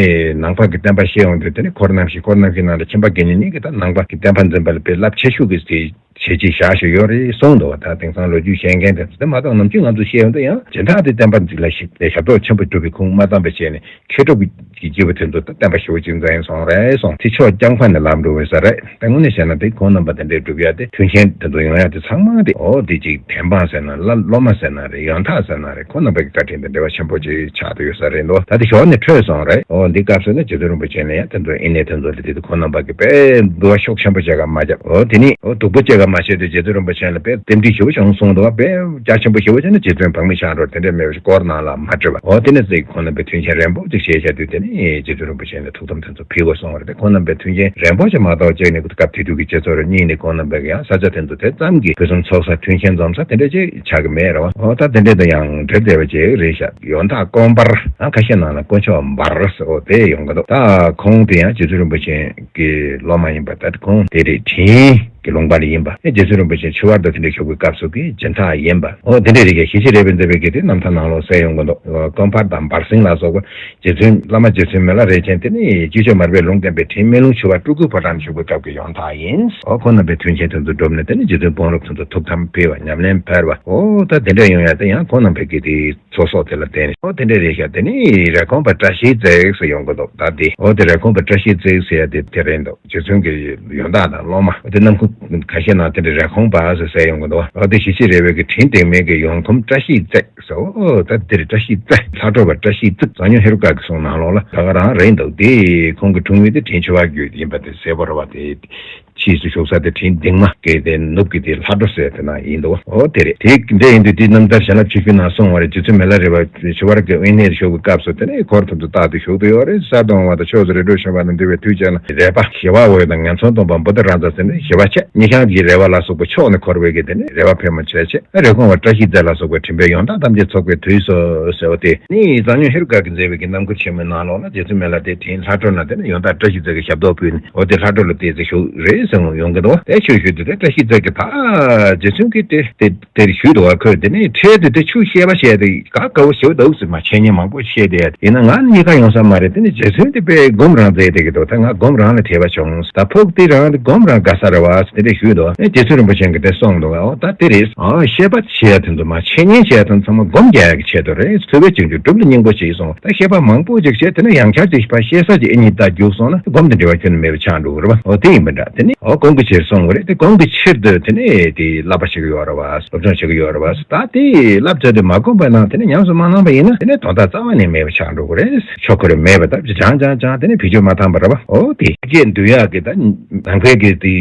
ནང་པ་གི་བསྟན་པ་བཤད་ཡོང་དུས་དེ་ནས་འཁོར་རྣམ་བཞི། འཁོར་རྣམ་བཞིའི་ནང་ལ་ཁྱིམ་པ་དགེ་བསྙེན་གཉིས་ཀྱིས་ད་ནང་པ་གི་བསྟན་པ་འཛིན་པ་ལ་དཔེ་རླབས་ཆེ་ཤོས་ཀྱི་དེ་བྱས་རྗེས་བཞག་བཞག་ཡོད་རེད་གསུངས་འདུག་བ། ད་དེང་སང་ལོ་རྒྱུས་བཤད་མཁན་དེ་ཚོ་དེ་མ་གཏོགས་ནམ་རྒྱུན་ང་ཚོ་བཤད་ཡོང་དུས་ཡང་སྦྱིན་བདག་དེ་བསྟན་པ་འཛིན་ལ་ཞིག་དེ་ཞབས་ཏོག་ཆེན་པོ་སྒྲུབ་པའི་ཁུངས་མ་བརྩམས་པ་བྱས་ནས། མཁས་གྲུབ་ཀྱི་སྐྱེས་བུ་དེ་ཚོ་ད་བསྟན་པ་ཞེ་པོ་ཅིག་འཛིན་སོང་རེད་གསུངས། དེ་ཕྱོགས་རྐྱང་པ་ནས་ལམ་འགྲོ་བའི་ས་རེད། ད་དངོས་གནས་བཤད་ན་དེ་ཁོང་རྣམ་པ་དེ་འདྲའི་སྒྲུབ་ཡ་དེ་མཐུན་རྐྱེན་དེ་ཚོ་ཡོང་ཡ་དེ་ཚང་མ་དེ་འོ་དེ་ཅིག་བདེན་དཔང་ཟེར་ན་ལ་སློབ་མ་ཟེར་ན་རེད། ཡོན་བདག་ཟེར་ན་རེད། ཁོང་རྣམ་པ་གི་བཀའ་དྲིན་དང་འབྲེལ་བ་ཆེན་པོ་ཅིག་ཆགས་བསྡད་ཡོད་ས་རེད་འདུག་ད་དེ་ཞོར་ནས་འཕྲོས་སོང་རེད། འོ་འདི་སྐབས་སུ་ནི་རྗེ་བཙུན་རིན་པོ་ཆེ་ནས་ཡང་དེ་ཚོ་ཨི་ནས་དེ་ཚོ་ལ་དེ་དེ་ཁོང་རྣམ་པ་གི་དཔེ་འབུལ་བ་ཤུགས་ཆེན་པོ་བྱེད་ག་མ་བརྒྱབ། འོ་དེ་ནི་འོ་སྡུག་པོ་བྱེད་ག་མ་བྱས་ཏེ་རྗེ་བཙུན་རིན་པོ་ཆེ་ལ་དཔེ་རྟེན་འབྲེལ་ཞེ་པོ་བྱུང་སོང་འདུག་དཔེ་རྒྱ་ཆེན་པོ་ཞེ་པོ་བྱས་ན་རྗེ་བཙུན་འཕགས་མའི་ཞབས་འདྲ་བོ་དེ་འདྲ་མེད་པ་ཞིག་དཀོར་ནང་ལ་མ་སྤྲད་པ། འོ་དེ་ནས་ཟིག་ཁོང་རྣམ་པའི་མཐུན་རྐྱེན་རན་པོ་ཅིག་བྱས་བཞག་དུས་དེ་ནས་རྗེ་བཙུན་རིན་པོ་ཆེ་ནས་ཐུགས་དམ་དེ་ཚོ་ཕུལ་དགོས་སོང་བ་རེད། དེ་ཁོང་རྣམ་པའི་མཐུན་རྐྱེན་རན་པོ་ཅིག་མ་གཏོགས་བྱས་ནས་སྐབས་དེ་དུས་ཀྱི་རྗེ་ཚོ་རེ་གཉིས་ནས་ཁོང་རྣམ་པའི་ཡང་ས་ཆ་དེ་ཚོ་དེ་ཙམ་གྱི་ཕུན་སུམ་ཚོགས་ས་མཐུན་རྐྱེན་འཛོམས་ས་དེ་འདྲ་ཅིག་ཆགས་ཀྱི་མེད་རེད་བ། འོ་ད་དེ་འདྲ་དང་ཡང་འབྲེལ་བསྡད་པ་ཅིག་རེད་ཤག་ཡོན་བདག་དཀོན་འཕར། ཨ་ཁ་ཤས་ནང་ལ་དཀོན་མཆོག་འབར་ཟེར་འོ་དེ་ཡོང་གི་འདུག་ད་ཁོང་དེ་ཡང་རྗེ་བཙུན་རིན་པོ་ཆེ་གི་སློབ་མ་ཡིན་པ། ད་ཁོང་དེ་རེད། དྲིན་གྱི་ལུང་པ་ལ་ཡིན་པ། ཨེ་རྗེ་བཙུན་རིན་པོ་ཆེ་ཆུ་བར་དུ་དེ་འདྲ་བཞུགས་པའི་སྐབས་སུ་གི་སྦྱིན་བདག་ཡིན་པ། འོ་དེ་འདྲ་རེད་ཀྱི་ཞི་བྱེད་རས་པའི་མཛད་པའི་གི་དེ་རྣམ་ཐར་ནང་ལོགས་གསལ་ཡོང་གི་འདུག་དཀོན་འཕར་དང་འབར་སེང་ལ་སོགས་པ་རྗེ་བཙུན་བླ་མ་རྗེ་བཙུན་མི་ལ་རས་ཆེན་དེ་ནི་སྐྱེས་མཆོག་མར་པའི་ལུང་བསྟན་པའི་དྲིན་སྨན་ལུང་ཆུ་བར་སྤྲུལ་སྐུའི་ཕོ་བྲང་བཞུགས་པའི་སྐབས་ཀྱི་ཡོན་བདག་ཡིན། འོ་ཁོང་རྣམ་པའི་མཐུན་རྐྱེན་དེ་ཚོ་བསྒྲུབས་ནས་དེ་ནི་རྗེ་བཙུན་དཔུང་རོགས་དེ་ཚོ་ཐུགས་དམ་ཕུལ་བ་ཉམས་ལེན་འཕེལ་བ། འོ་ད་དེ་འདྲ་ཡོང་ཡ་དེ་ཡང་ཁོང་རྣམ་པའི་གི་དེ། ཚོགས་གསོག་དེ་ལ་བརྟེན་ནས། ཨོ་དེ་འདྲ་རེད་ཤག་དེ་ནི་རེབ་གོང་པ་བཀྲ་ཤིས་རྩེ་ཟེར་ཡོང་གི་འདུག་ད་དེ་ཨོ་དེ་རེབ་གོང་པ་བཀྲ་ཤིས་རྩེ་ཟེར་ཡ་དེ་དེ་རེད་འདུག་རྗེ་བཙུན་གྱི་ཡོན་བདག་དང་སློབ་མ་དེ་རྣམ་ཁུ་ཁ་ཤས་ནང་དེ་འདྲ་རེབ་གོང་པ་ཟེར་ཟེར་ཡོང་གི་འདུག་ཨོ་དེ་ཞི་བྱེད་རས་པའི་གི་དྲིན་དེ་མིན་གྱི་ཡོན་གོང་བཀྲ་ཤིས་རྩེ་ཟེར། ཨོ་ད་དེ་རེད། བཀྲ་ཤིས་རྩེ། ལྷ་སྒྲོལ་པ་བཀྲ་ཤིས་རྩེ། གཙང་སྨྱོན་ཧེ་རུ་ཀ་གི་གསུང་ནང་ལོགས་ལ་ད་ག་རང་རེད་འདུག་དེ་ཁོང་གི་འཁྲུངས་ཡུལ་དེ་དྲིན་ཆུ་བ་རྒྱུད་ཡིན་པ་དེ་གསལ་པོ་རེད་བ། དེ། ཕྱིས་སུ་བཞུགས་ས་དེ་དྲིན་སྡིངས་མ་གི་དེ་ནུབ་ཀྱི་དེ་ལྷ་སྒྲོལ་ཟེར་དེ་ན་ཡིན་འདུག་ཨོ་དེ་རེད། དེ་འདྲ་ཡིན་དུས་དེ་རྣམ་ཐར་བྱིན་རླབས་ཆོས་འཕེལ་ནང་གསུངས་པ་རེད། རྗེ་བཙུན་མི་ལ་རས་པ་ཆུ་བར་གྱི་དབེན་གནས་སུ་བཞུགས་པའི་སྐབས་སུ་དེ་ནས་འཁོར་དེ་ཚོ་རྟག་ཏུ་བཞུགས་ཏེ་ཡོད་རེད། ས་དང་བ་དང་ཕྱོགས་སུ་རི་ཁྲོད་ཤིང་པ་དང་འདུས་པའི་དུས་གཅིག་ལ་རས་པ་ཞི་བ་འོད་དང་ངན་སོང་སྟོན་པ་བུདྡྷ་རཱ་ཛ་ཟེར་ནས་ཞི་བ་ཆེ་སྙི་ཤང་གི་རས་པ་ལ་སོགས་པ་ཕྱོགས་ནས་འཁོར་བའི་གི་དེ་ནས་རས་པ་ཕལ་མོ་ཆེ་ཆེ་རེབ་གོང་པ་བཀྲ་ཤིས་རྩེ་ལ་སོགས་པའི་དྲིན་པས་ཡོན་བདག་ཐམས་ཅད་ཚོགས་པའི་དུས་སུ་ཟེར་བ་དེ་ནི་གཙང་སྨྱོན་ཧེ་རུ་ཀ་གིས་མཛད་པའི་གི་རྣམ་མགུར་ཆེན་མོའི་ནང་ལོགས་ལ་རྗེ་བཙུན་མི་ལ་དེ་དྲིན་ལྷ་སྒྲོལ་ལ་དེ་ནི་ཡོན་བདག་བཀྲ་ཤིས་རྩེ་གི་ཞབས་ཏོག་ཕུལ་ནས། འོ་དེ་ལྷ་སྒྲོལ་ལ་བལྟས་ཚེ་ཞུགས་རེད་ཟེར་ཡོང་གི་འདུག་དེ་ཆོས་ཞུས་དུས་དེ་བཀྲ་ཤིས་རྩེ་གིས་ད་རྗེ་བཙུན་གྱིས་དེ་དེ་དེར་ཞུས་འདུག་ཁོས་དེ་ནས་འཕྲལ་དུ་དེ་ཆོས་བཤད་པ་བཤད་དེ་ག་དགའ་བོ་ཞེ་པོ་འདུག་ཟེར། མ་འཆད་ཉན་མང་པོ་བཤད་དེ་ཡིན་ན་ང་ནི་གཉིས་ཀ་ཡོང་ས་མ་རེད། དེ་ནི་རྗེ་བཙུན་དེ་དཔེ་སྒོམ་རང་མཛད་དེ་གི་འདུག་ད་ང་སྒོམ་རང་ལ་དད་པ་བྱུང་། ད་ཕུགས་དེ་རང་དེ་སྒོམ་རང་དགའ་ས་རེད་བ་ཟེར་དེ་འདྲ་ཞུས་འདུག་ཨེ་རྗེ་བཙུན་རིན་པོ་ཆེ་གིས་དེ་གསུངས་འདུག་ཨོ་ད་དེ་རེད། ཨ་བཤད་པ་བཤད་ཡ་དེ་ཚོ་མ་འཆད་ཉན་བྱེད་ཡ་དེ་ཚང་མ་སྒོམ་རྒྱག་ཡ་གི་ཆེད་དུ་རེད། ཐུབ་པས་བྱང་ཆུབ་སྒྲུབ་ལ་སྙིང་པོ་བྱས་སོང་། ད་བཤད་པ་མང་པོ་ཅིག་བྱས་དེ་ནས་ཡང་བསྐྱར་ཅིག་ཕར་བཤད་ས་ཅིག་ཨེ་རྙེད་ད་རྒྱུགས་སོང་ན་སྒོམ་དེ་འབྲེལ་བ་ཁྱོན་ནས་མེད་པ་ཆགས་འགྲོ་གི་རེད་བ། འོ་དེ་ཡིན་པ་འདྲ། དེ་ནས་ འོ་གོང་གི་ཕྱིར་གསུང་གི་རེད། དེ་གོང་གི་ཕྱིར་དུ་དེ་ནས་དེ་བསླབ་པ་བྱེད་ཀྱི་ཡོད་རེད་བ། སློབ་སྦྱོང་བྱེད་ཀྱི་ཡོད་རེད་བ། ད་དེ་བསླབ་ཚར་དུས་མ་གོམས་པ་ན་དེ་ནས་ཉམས་སུ་མ་བླངས་པ་ཡིན་ན་དེ་ནས་དོན་དག་རྩ་བ་ནས་མེད་པ་ཆགས་འགྲོ་གི་རེད། ཆོག་གི་རེད། མེད་པ་ད་སྦྱང་སྦྱང་སྦྱང་དེ་ནས་བེད་སྤྱོད་མ་བཏང་པ་རེད་བ། འོ་དེ་ཆོས་བརྒྱད་འདུལ་ཡག་གི་ད་ནང་པའི་གི་དེ་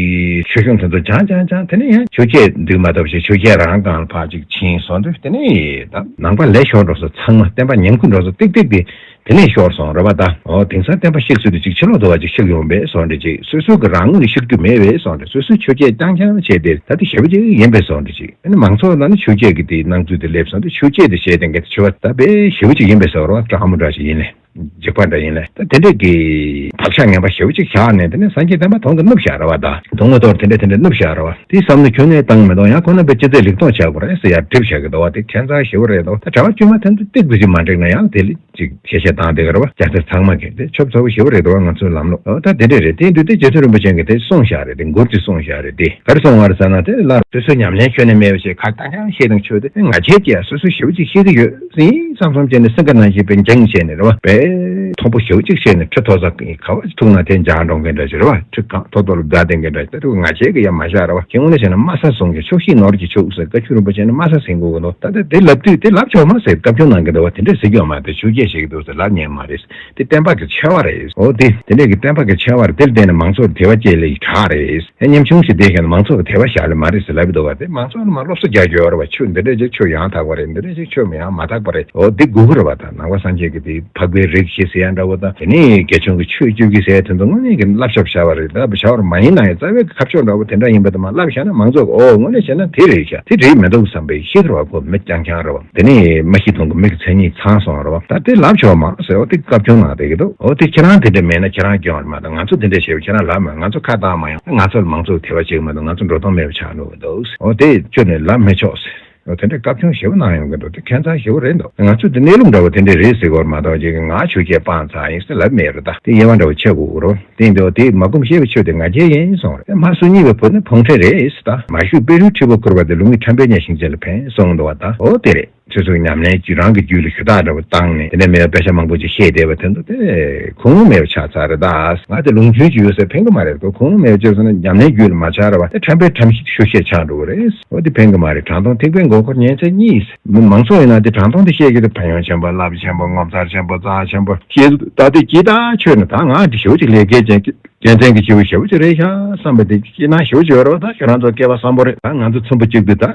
ཆོས་གཞུང་དེ་ཚོ་སྦྱང་སྦྱང་སྦྱང་དེ་ནས་ཡང་ཆོས་བརྒྱད་འདུལ་མ་ཐུབ་ཞེས་ཆོས་བརྒྱད་རང་སྒང་ལ་ཕར་ཅིག་ཕྱིན་སོང་དུས་དེ་ནས་ད་ནང་པ་ལས་ཤོར་འགྲོ་ས་ཚང་མ་བསྟན་པ་ཉམས་རྒུད་འགྲོ་ས་ཏིག་ཏིག་དེ། དེ་ནས་ཤོར་སོང་རེད་བ། ད་འོ་དེང་སང་བསྟན་པ་གཤེགས་ཚུལ་དུ་ཅིག་ཕྱི་ལོགས་དུ་བ་ཅིག་གཤེགས་ཡོང་པས་སོང་རེད། ཅིག་སོ་སོ་གི་རང་ངོས་གཤེགས་རྒྱུ་མེད་པས་སོང་རེད། སོ་སོའི་ཆོས་བརྒྱད་རྐྱང་རྐྱང་བྱས་ཏེ་ད་དེ་ཞེ་པོ་ཅིག་ཡིན་པས་སོང་རེད། ཅིག་ཨ་ནི་མང་ཚོགས་ནང་ནས་ཆོས་བརྒྱད་ཀྱི་དེའི་སྣང་ཚུལ་དེ་སླེབས་སོང་དུས་ཆོས་བརྒྱད་དེ་བྱས་ཏེ་འགལ་ཏེ་ཆོས་པ་ད་དཔེ་ཞེ་པོ་ཅིག་ཡིན་པས་སོང་རེད་བ། སྤྲང་མོ་འདྲ་ཞིག་ཡིན་ལས། འཇིགས་པ་འདྲ་ཡིན་ལས། ད་དེ་འདྲས་ཀྱི་བག་ཆགས་ངན་པ་ཞེ་པོ་ཅིག་བཞག་ནས་དེ་ནས་སངས་རྒྱས་བསྟན་པ་དོང་དུ་བསྣུབས་བཞག་རེད་བ། ད་དོང་ངོ་ཐོག་དེ་འདྲས་དེ་འདྲས་བསྣུབས་བཞག་རེད་བ། དེ་བསམ་བློ་ཁྱོན་ནས་བཏང་མི་འདུག་ཡང་ཁོ་རྣམ་པས་ཅི་མཛད་ལེགས་མཐོང་བྱ་དགོས་རེད་ཟེར་ཡར་དྲིས་བཞག་གི་འདུག་བ། དེ་ཁྱད་མཚར་ཞེ་པོ་རེད་འདུག་ད་གྲྭ་པ་དཀྱུས་མ་དེ་ཚོ་ཏིག་ཙམ་ཅིག་མ་འགྲིག་ན་ཡང་དེ་ལ་ཅིག་བཤད་བཤད་བཏང་བསྡད་ཀྱི་རེད་བ། རྒྱལ་སྲས་ཚང་མ་གིས་དེ་ཆོབ་ཚ་བོ་ཞེ་པོ་རེད་འདུག་བ། ང་ཚོའི་ལམ་ལུགས། འོ་ད་དེ་འདྲས་རེད། དེ་དུས་དེ་རྗེ་བཙུན་རིན་པོ་ཆེ་གིས་དེ་གསུངས་བཞག་རེད། དེ་མགུར་དེ་གསུངས་བཞག་རེད། དེ་ག་རེ་གསུངས་པ་རེད་ཟེར་ན། དེ་སླར་སོ་སོའི་ཉམས་ལེན་ཁྱོན་ནས་མེད་པ་ཞིག་ཁ་བཏང་ཀྱང་ཤེས་དང་ཆོས་དེ་ང་བྱས་ཀྱིས་སོ་སོས་ཞེ་པོ་ཅིག་ཤེས་ཀྱི་ཡོད། ཟིན་བསམ་བསམ་བྱས་ནས་སེང་གེ་ནང་བཞིན་པའི་འགྱིང་བྱས་ནས་རེད་བ། དཔེ་མཐོན་པོ་ཞེ་པོ་ཅིག་བྱས་ནས་ཁྲི་མཐོ་ས་ག་བ་ཐུག་ན་དེ་འཇག་འགྲོ་མཁན་འདྲ་ཞིག་རེད་བ། ཁྲི་གང་མཐོ་མཐོ་ལ་སྒ་བསྡད་མཁན་འདྲ་ཞིག་ད་དུང་ང་བྱས་ཀྱི་ཡ་མ་བཞག་རེད་བ། དེ་དངོས་གནས་བྱས་ན་དམའ་ས་བཟུང་གི་ཆོག་ཤེས་ནོར་གྱི་ཆོག་ཟེར་བཀའ་ཆོས་རིན་པོ་ཆེ་ནི་དམའ་ས་ཟིན་དགོས་ཀྱི་འདུག་ད་ལྟ་དེ་ལབ་དུས་དེ་ལབ་ཆོག་མ་ཟེར་བཀའ་བཀྱོན་གནང་གི་འདུག་བ། དེ་འདྲས་ཟེར་རྒྱུ་ཡོད་མ་རེད། ཆོས་བརྒྱད་བཤད་ཀྱི་འདུག་ཟེར་ལབ་ཉན་མ་རེད། དེ་བསྟན་པ་གི་ཆེ་བ་རེད། འོ་དེ་དེ་འདྲས་ཀྱི་བསྟན་པ་གི་ཆེ་བ་རེད། དེ་ལ་བརྟེན་ནས་མང་ཚོགས་དེ་བ་སྐྱེལ་ལེ་ཡི་དྲག་རེད། ཨེ་ཉམ་ཆུང་ཞིག་བསྡད་ཀྱང་མང་ཚོགས་ཀྱི་དེ་བ་བཞག་ལེ་མ་རེད་ཟེར་ལབ་ཀྱི་འདུག་བ། དེ་མང་ཚོགས་ལ་མ་སློབ་གསོ་རྒྱག་རྒྱུ་ཡོད་རེད་བ། ཆོས་འདི་འདྲས་ཅིག་ཆོས་ཡང་དག་པ་རེད། འདི་འདྲས་ཅིག་ཆོས་མི་ཡང་མ་དག་པ་རེད། འོ་དེ་དགོས་ཀྱི་རེད་བ། ད་ནང་པ་སངས་རྒྱས་ཀྱི་དེ་འཕགས་པའི་རིགས་བཞི་ཟེར་ཡ་འདྲ་བོ་དང་དེ་ནས་དགེ་སྦྱོང་གི་ཆོས་བཅུ་དགུ་ཟེར་ཡ་དེ་ཚོ་དངོས་གནས་ཀྱི་བསླབ་བྱ་བྱ་བ་རེད། ད་བྱ་བ་མ་ཡིན་ན་ཡང་རྩ་བའི་ཁ་ཕྱོགས་འདྲ་བོ་དེ་འདྲ་ཡིན་པ་དེ་མ་བསླབ་བཞག་ན་མང་ཚོགས་ཀྱི་འོ་དངོས་གནས་བྱས་ན་དེ་རེད་ཤག་དེ་རེད་མི་འདུག་བསམ་པའི་ཤེས་ཀྱི་རེད་བ། ཁོ་མི་རྐྱང་རྐྱང་རེད་བ། དེ་ནས་མ་ཤེས་མཐོང་གི་མི་གི་མཚན་ཉིད་ཚང་སོང་བ་རེད་བ། ད་དེ་ལབ་ཆོག་མ་ཟེར་བ་དེ་བཀའ་བཀྱོན་གནང་བསྡད་ཀྱི་འདུག་འོ་དེ་ཁྱེད་རང་དེ་འདྲ་མེད་ན་ཁྱེད་རང་སྐྱོན་རེད་མ་གཏོགས་ང་ཚོ་དེ་འདྲ་བྱས་པ་ཁྱེད་རང་ལབ་མ། ང་ཚོ་ཁ་བཏང་མ་ཡོང་། ང་ཚོ་ལ་མང་ཚོགས་དེ་བ་བྱེད་ཀྱི་མ་གཏོགས་ང་ཚོ་འགྲོ་སྟངས་མེད་པ་ཆགས་འགྲོ་གི་འདུག་འོ་དེ་ཁྱོད་ནས་ལབ་མི་ཆོག་ཟེར། འོ་དེ་འདྲའི་བཀའ་བཀྱོན་ཞེ་པོ་གནང་ཡོང་གི་འདུག་དེ་ཁྱད་མཚར་ཞེ་པོ་རེད་འདུག་ང་ཚོ་དེ་གནས་ལུགས་འདྲ་བོ་དེ་འདྲ་རེད་ཟེར་གི་ཡོད་མ་གཏོགས་ཅིག་ང་ཆོས་བརྒྱད་སྤངས་ཚར་ཡིན་ཟེར་ལབ་མེད་རེད། ད་དེ་དབྱེ་བ་འདྲ་བོ་ཕྱེ་དགོས་ཀྱི་རེད། དེ་འདྲ་བོ་དེ་མ་སྒོམ་ཤེས་པའི་ཆོས་དེ་ང་རྒྱལ་ཡིན་གསུངས་རེད། མ་སུ་གཉིས་པའི་བུ་ནི་ཕུང་ཁྲེ་རེད་ཟེར། ད་མ་ཞུ་པེ་རུའི་ཁྲི་བོ་བཀུར་བ་དེ་ལུགས་ངན་ཁྲམ་པའི་གཉའ་ཤིང་ཅན་ལ་ཕན་གསུངས་འདུག་བ། ད་འོ་དེ་རེད། སོ་སོའི་ཉམས་ལེན་གྱིས་རང་གི་རྒྱུད་ལ་ཞུ་དག་འདྲ་བོ་བཏང་ནས་དེ་ནས་མེད་པའི་དཔེ་ཆ་མང་པོ་ཅིག་བཤད་བསྡད་པ་དེ་ཚོ་དེ་ཁུངས་ལུང་མེད་པ་ཆགས་ཚར་རེད། ད་ང་དེ་ལུང་རྒྱུན་ཅིག་ཡོད་ཟེར་ཕན་གི་མ་རེད། ཁོ་ཁུངས་ལུང་མེད་པ་བཅོས་སོང་ན་ཉམས་ལེན་རྒྱུད་ལ་མ་ཆགས་རེད་བ། དེ་ཁྲམ་པའི་ཁྲམ་ཤུགས་ཤུགས་བཤད་ཆགས་འགྲོ་གི་རེད། འོ་དེ་ཕན་གི་མ་རེད། དྲང་དོང་ཐེག་པའི་མགོན་འཁོར་ཉན་ཚད་གཉིས། མི་མང་ཚོགས་ཡིན་ན་དེ་དྲང་དོང་དེ་བཤད་རྒྱུ་དེ་ཕན་ཡོན་ཆེན་པོ་རླབས་ཆེན་པོ་ངོ་མཚར་ཆེན་པོ་རྩ་ཆེན་པོ་བཤད་ད་དེ་ཇི་ལྟར་ཆོས་ནི་ད་ང་དེ་ཞེ་པོ་ཅིག་ལས་སྐལ་ཅན་གྱི་རྒྱལ་མཚན་གྱི་སྐྱེས་བུ་ཞེ་པོ་ཅིག་རེད་ཤག་བསམ་པ་དེ་སྐྱིད་སྣང་ཞེ་པོ་ཅིག་ཡོད་རེད་བ། ད་ཁྱོད་རང་ཚོ་སྐལ་བ་བཟང་པོ་རེད། ད་ང་ཚོ་ཚོན་པོ་གཅིག་ཏུ་ད་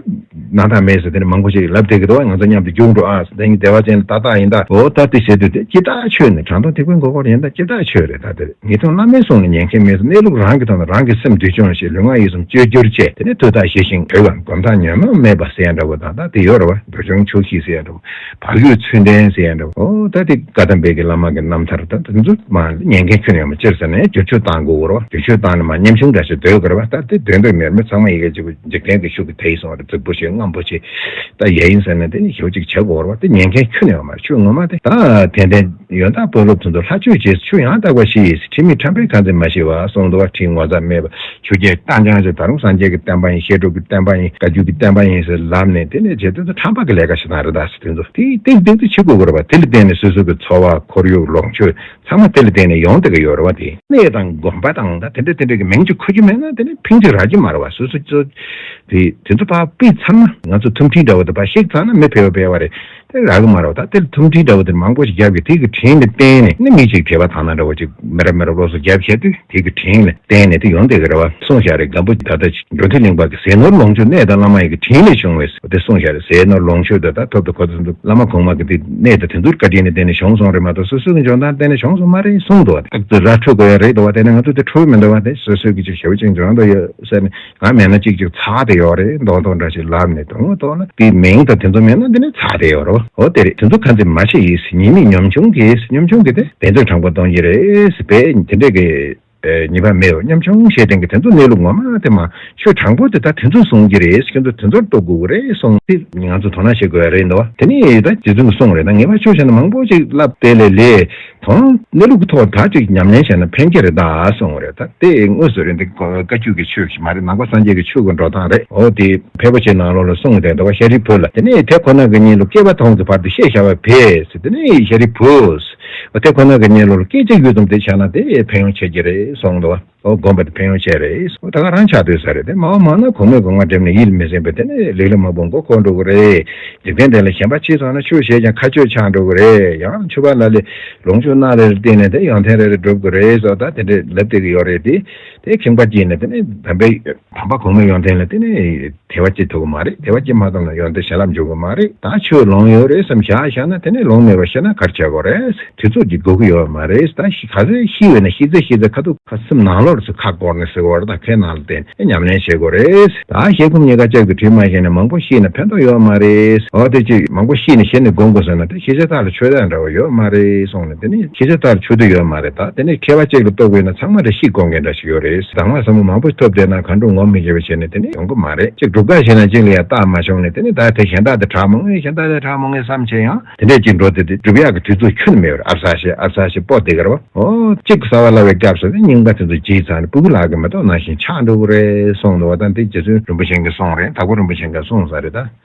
སྣང་དག་མེད་ཟེར་དེ་ནི་མང་པོ་ཞིག་ལབ་བསྡད་ཀྱི་འདུག་ང་ཚོ་མཉམ་དུ་རྒྱུགས་འགྲོ་ཨ་ཟེར་དེ་ནི་བདེ་བ་ཅན་ལ་ཏག་ཏག་ཡིན། ད་འོ་ད་དེ་བྱེད་དུས་དེ་ཇི་ལྟར་ཆོས་ནི་དྲང་དོང་ཐེག་པའི་མགོན་སྐོར་ཡིན། ད་ཇི་ལྟར་ཆོས་རེད། ད་དེ་ངེས་དོན་བླ་མའི་གསུང་ལ་ཉན་མཁན་མེད་ཟེར། གནས་ལུགས་རང་གི་ཐོག་ནས་རང་གི་སེམས་འདུལ་སྦྱོང་བྱེད། ལུས་ངག་ཡིད་གསུམ་བཅོས་བསྒྱུར་བྱེད། དེ་ནི་ཐོས་རྟགས་ཞི་ཞིང་གྲོལ་བ་གོམས་ཐག་ཉོན་མོངས་མེད་པ་ཟེར་ཡ་འདྲ་བོ་དང་། ད་དེ་ཡོད་རེད་བ། འདུལ་སྦྱོང་ཆོག་ཤེས་ཟེར་ཡ་འདྲ་བོ། བག་ཡོད་ཚུལ་ལྡན་ཟེར་ཡ་འདྲ་བོ། འོ་ད་དེ་བཀའ་གདམས་པའི་གི་བླ་མ་གི་རྣམ་ཐར་ད་དེ་ཚོ་མ་ཉན་མཁན་ཁྱོན་ཡོད་མ། སྤྱིར་ཟེར་ནས་བསྒྱུར་བཅོས་བཏང་དགོས་རེད་བ། བསྒྱུར་བཅོས་བཏང་ནས་མ་ཉམ་ཆུང་འདྲ་ཞིག་སྡོད་དགོས་རེད་བ། ད་དེ་སྡོད་འདོད་མེད། མི་ཚང་མ་ཡི་གེ་གཅིག་པུ་འཇིག་རྟེན་གྱི་ཤུགས་ཀྱིས་དེད་སོང་བ་རེད། རྫིག་པོ་ཞིག་རྔམ་པོ་ཞིག་ད་ཡ་ཡིན་ཟེར་ནས་དེ་ནི་ཞེ་པོ་ཅིག་བྱེད་དགོས་རེད་བ། དེ་ཉན་མཁན་ཁྱོན་ཡོད་མ་རེད། ཆོས་ངོ་མ་དེ་ད་དད་ལྡན་ཡོན་བདག་དཔོན་སློབ་ཚོ་ཚོ་ལྷ་ཆོས་རྗེས་སུ་ཆོས་ཡང་དག་པ་ཞིག་ཡིས། ཁྲིམས་མེད་ཁྲམ་པའི་ཁ་འཛིན་མ་བྱེད་པ་གསུངས་འདུག་བ། ཁྲིམས་ངོ་ཚ་མེད་པ། ཆོས་བརྒྱད་རྐྱང་རྐྱང་ཞིག་ད་རུང་སངས་རྒྱས་ཀྱི་བསྟན་པ་ཡིན། བཤད་སྒྲུབ་ཀྱི་བསྟན་པ་ཡིན། བཀའ་བརྒྱུད་ཀྱི་བསྟན་པ་ཡིན་ཟེར་ལབ་ནས་དེ་ནས་རྗེ་བཙུན་དང་ཁྲམ་པ་གི་ལས་ཀ་ཞིག་བཏང་རེད། ད་ཟེར་དེ་ཚོ་དེ་ཏིག་ཏིག་ཏིག་བྱེད་དགོས་ཀྱི་རེད་བ། དེ་ལ་བརྟེན་ནས་སོ་སོ་གི་འཚོ་བ་ཁོར་ཡུག་ལོངས་སྤྱོད་ཚང་མ་དེ་ལ་བརྟེན་ནས་ཡོང་བསྡད་ཀྱི་ཡོད་རེད་བ། དེ་གནས་དང་དགོན་པ་དང་ད་དེ་འདྲ་དེ་འདྲ་གི་མིང་ཅིག་འཁོར་རྒྱུ་མེད་ན་དེ་ནས་ཕིང་ཅིག་རག་རྒྱུ་མ་རེད་བ། སོ་སོ་ཚོ་དེ་དེ་ཚོ་ཕར་ཕུད་ཚར་ན་ང་ཚོ་ཐུམ་སྒྲིལ་འདྲ་བོ་དེ་ཕར་བཤིག་ཚར་ན་མི་ཕལ་བ་ཕལ་བ་རེད། དེ་རག་གི་མ་རེད་བ། ད་དེ་ལ་ཐུམ་སྒྲིལ་འདྲ་བོ་དེ་མང་པོ་ཞིག་རྒྱབ་ཀྱི་དེ་གི་དྲིན་ལ་བརྟེན་ནས་ནི་མི་གཅིག་དད་པ་དག་སྣང་འདྲ་བོ་ཅིག་མི་རབས་མི་རབས་སློབ་གསོ་རྒྱབ་བྱས་དུས་དེ་གི་དྲིན་ལ་བརྟེན་ནས་དེ་ཡོང་བསྡད་ཀྱི་རེད་བ། གསུངས་བཞག་རེད། སྒམ་པོ་ད་ལྟ་འགྲོ་མཐུན་གླིང་པ་གི་ཟས་ནོར་ལོངས་སྤྱོད་གནས་དང་བླ་མ་ཡི་གི་དྲིན་ལས་བྱུང་བས་དེ་གསུངས་བཞག་རེད། ཟས་ནོར་ལོངས་སྤྱོད་དེ་ད་ཐོབ་ཏུ་གོ་ཚུལ་འདུག་བླ་མ་གོང་མ་གི་དེ་གནས་དེ་དེ་ཚོར་བཀའ་དྲིན་ལ་བརྟེན་ནས་བྱུང་སོང་རེད་མ་གཏོགས་སོ་སོ་གི་འཇོན་ཐང་བརྟེན་ནས་བྱུང་སོང་མ་རེད་གསུངས་འདུག་བ། རྟག་ཏུ་ར་འཕྲོད་དགོས་ཡ་རེད་འདུག་བ། དེ་ནས་ང་ཚོ་དེ་འཕྲོད་མི་འདུག་བ། དེ་སོ་སོ་གི་ཅིག་ཞེ་པོ་ཅིག་འཇོན་འདུག་ཡོད་ཟེར་ནས། ང་མེད་ན་གཅིག་གཅིག་ཚར་དེ་ཡོད་རེད་མདོག་མདོག་འདྲ་ཞིག་ལབ་ནས་དོན་དངོས་ཐོག་ལ་དེའི་མིང་དང་དེ་ཚོ་མེད་ན་འདི་ནས་ཚར་དེ་ཡོད་རེད། འོ་དེ་རེད། དེ་ཚོ་ཁ་འཛིན་མ་བྱེད་ཡིས། ཉེས་དམིགས་ཉམ་ཆུང་གིས། ཉམ་ཆུང་གིས་དེ་བདེན་རྫུན་དྲང་པོ་སྟོན་གྱི་རེད་ཟེར་བས་དེ་འདྲས་ཀྱི་ཉེས་པ་མེད་པ། ཉམ་ཆུང་ཞེས་དེང་གི་དེ་ཚོ་གནས་ལུགས་ངོ་མ་དེ་མ་ཆོས་དྲང་པོ་དེ་ད་དེ་ཚོ་གསུང་གི་རེད། ཁྱོད་ཚོ་དེ་ཚོར་རྟོགས་དགོས་ཀྱི་རེད་གསུངས་ཏེ་ང་ཚོ་དོ་སྣང་བྱེད་དགོས་ཡ་རེད་འདུག་བ། དེ་ནས་ད་རྗེ་བཙུན་གྱིས་གསུངས་རེད། ད་ངེས་པ་ཆོས་བྱས་ན་མང་པོ་ཅིག་བསླབ་དེ་ལས་ལས་དོན་གནས་ལུགས་ཀྱི་ཐོག་ད་ཅིག་ཉམས་ལེན་བྱས་ན་ཕན་གྱི་རེད་ད་གསུངས་རེད། ད་དེ་དངོས་སུ་རེད། འདི་བཀའ་བརྒྱུད་ཀྱི་ཆོས་ཤིག་མ་རེད། ནང་པ་སངས་རྒྱས་ཀྱི་ཆོས་ཀྱི་འགྲོ་སྟངས་རེད། འོ་དེ་ཕལ་པོ་ཆེ་ནང་ལོགས་ལ་གསུངས་བསྡད་འདུག་བ། ཤཱ་རིའི་བུ་ལ། དེ་ནས་དེ་ཁོ་ན་གི་ཉིད་ལ་བསྐལ་པ་ཐུང་ཙམ་བར་དུ་ཤེས་བྱ་བ་བས་ཟེར། དེ་ནས་ཤཱ་རིའི་བུ་ཟེར། དེ་ཁོ་ན་གི་ཉིད་ལ་སྐད་ཅིག་ཡུད་ཙམ་དེ་བྱས་ན་དེ་ཕན་ཡོན་ཆེ་གི་རེད། གསུངས་འདུག་བ། ཨོ་དགོངས་པ་དེ་ཕན་ཡོན་ཆེ་རེད། ཨོ་ད་ག་རང་ཆགས་སྡོད་ས་རེད་དེ། མ་འོངས་མ་ན་གོང་མའི་དགོངས་པ་འགྲེམས་ནས་ཡིད་མི་ཟིན་པའི་དེ་ནས་ལེགས་ལེགས་མང་པོ་མགོ་འཁོར་འགྲོ་གི་རེད། འཇིག་རྟེན་འདི་ལ་གཞན་པ་ཕྱིས་སོང་ན་ཆོས་བཤད་ཀྱང་ཁ་གཅོད་ཆགས་འགྲོ་གི་རེད། ཡང་ཆོས་པ་ལ་ལས་ལོངས་སྤྱོད་སྣ་རེ་རེ་བསྟན་ནས་དེ་ཡོན་ཏན་རེ་རེ་སྒྲུབ་དགོས་རེད་ཟེར་ད་དེ་འདྲས་ལབ་བསྡད་ཀྱི་ཡོད་རེད་དེ། དེ་ཁེངས་པ་སྐྱེས་ནས་དེ་ནས་དམ་པའི་དམ་པ་གོང་མའི་ཡོན་ཏན་ལ་དེ་ནས་དད་པ་སྐྱེ་ཐུབ་ཀྱི་མ་རེད། དད་པ་སྐྱེ་མ་ཐུབ་ན་ཡོན་ཏན་བྱིན་རླབས་འཇུག་གི་མ་རེད། ད་ཆོས་ལོང་ཡོད་རེད་བསམ་བཞག་བཞག་ན་དེ་ནས་ལོང་མེད་པར་ཤེས་ན་ག་རེ་བྱེད་དགོས་རེད། དུས་ཚོད་ཀྱི་དགོས་ཀྱི་ཡོད་མ་རེད། ད་ཤི་ག་ཚོད་ཤི་བས་ན་ཤི་ཚེ་ཤི་ཚེ་ཁ་ཐུག་ཁ་སེམས་ནང་ལོགས་སུ་ཁ་བསྐོར་ནས་ཟེར་བ་རེད། ད་ཁའི་ནང་ལ་བསྟན་ནས་ཉམས་ལེན་བྱེད་དགོས་རེད། ད་ཤེལ་སྒོམ་གཉིས་ཀ་ལྕགས་ཀྱི་གྲུས་མ་ཤེས་ན་མང་པོ་ཤི་ན་ཕན་ཐོགས་ཡོད་མ་རེད། འོ་དེ་ཅིག་མང་པོ་ཤི་ན་ཤི་ནས་སྒོམ་དགོས་ཟེར་ན་དེ་ཤི་ཚེ་ཐག་ལ་ཆོད་ཡག་འདྲ་བོ་ཡོད་མ་རེད་གསུངས་ནས། དེ་ནི་ཤི་ཚེ་ཐག་ལ་ཆོད་དུ་ཡོད་མ་རེད། ད་དེ་ནི་མཁས་པ་གཅིག་ལ་གཏོགས་དགོས་ན་ཚང་མ་དེ་ཤི་དགོས་མཁན་འདྲ་ཞིག་ཡོད་རེད། དང་བ་ཟབ་མོ་མང་པོ་ཐོབ་བསྡད་ན་གང་འགྲོ་ངོམ་མི་ཤེས་པ་བྱས་ནས་དེ་ནི་ཡོང་གི་མ་རེད། ཅིག་སྒྲུབ་ཁ་ཤེས་ན་གཅིག་ལ་ཡང་རྟགས་མ་བྱུང་ནས་དེ་ནི་ད་དེ་གཞན་དག་དེ་དྲག་མ་ངེས། གཞན་དག་དེ་དྲག་མ་ངེས་བསམ་བྱས་ཡང་དེ་འདྲས་ཅིག་འགྲོ་དེ་དེ་སྒྲུབ་ཡག་གི་དུས་ཚོད་ཁྱོན་མེད་པར་ཨབ་ས་ཤེས་ཨབ་ས་ཤེས་སྤོ་བསྡད་ཀྱི་རེད་བ། ཨོ་གཅིག་གི་ས་བ་ལ་བའི་སྐྱབས་སུ་ནི་རྙིང་པ་དེ་ཚོ་ཇི་ཙམ་ནི་སྤུ་གུ་ལག་གི་མེ་ཏོག་ནང་བཞིན་ཆགས་འགྲོ་གི་རེད་གསུངས་འདུག་བ། ད་འདི་རྗེ་བཙུན་རིན་པོ་ཆེ་གིས་གསུངས་རེད། དྭགས་པོ་རིན་པོ་ཆེ་གིས་གསུངས་ས་རེད། ད་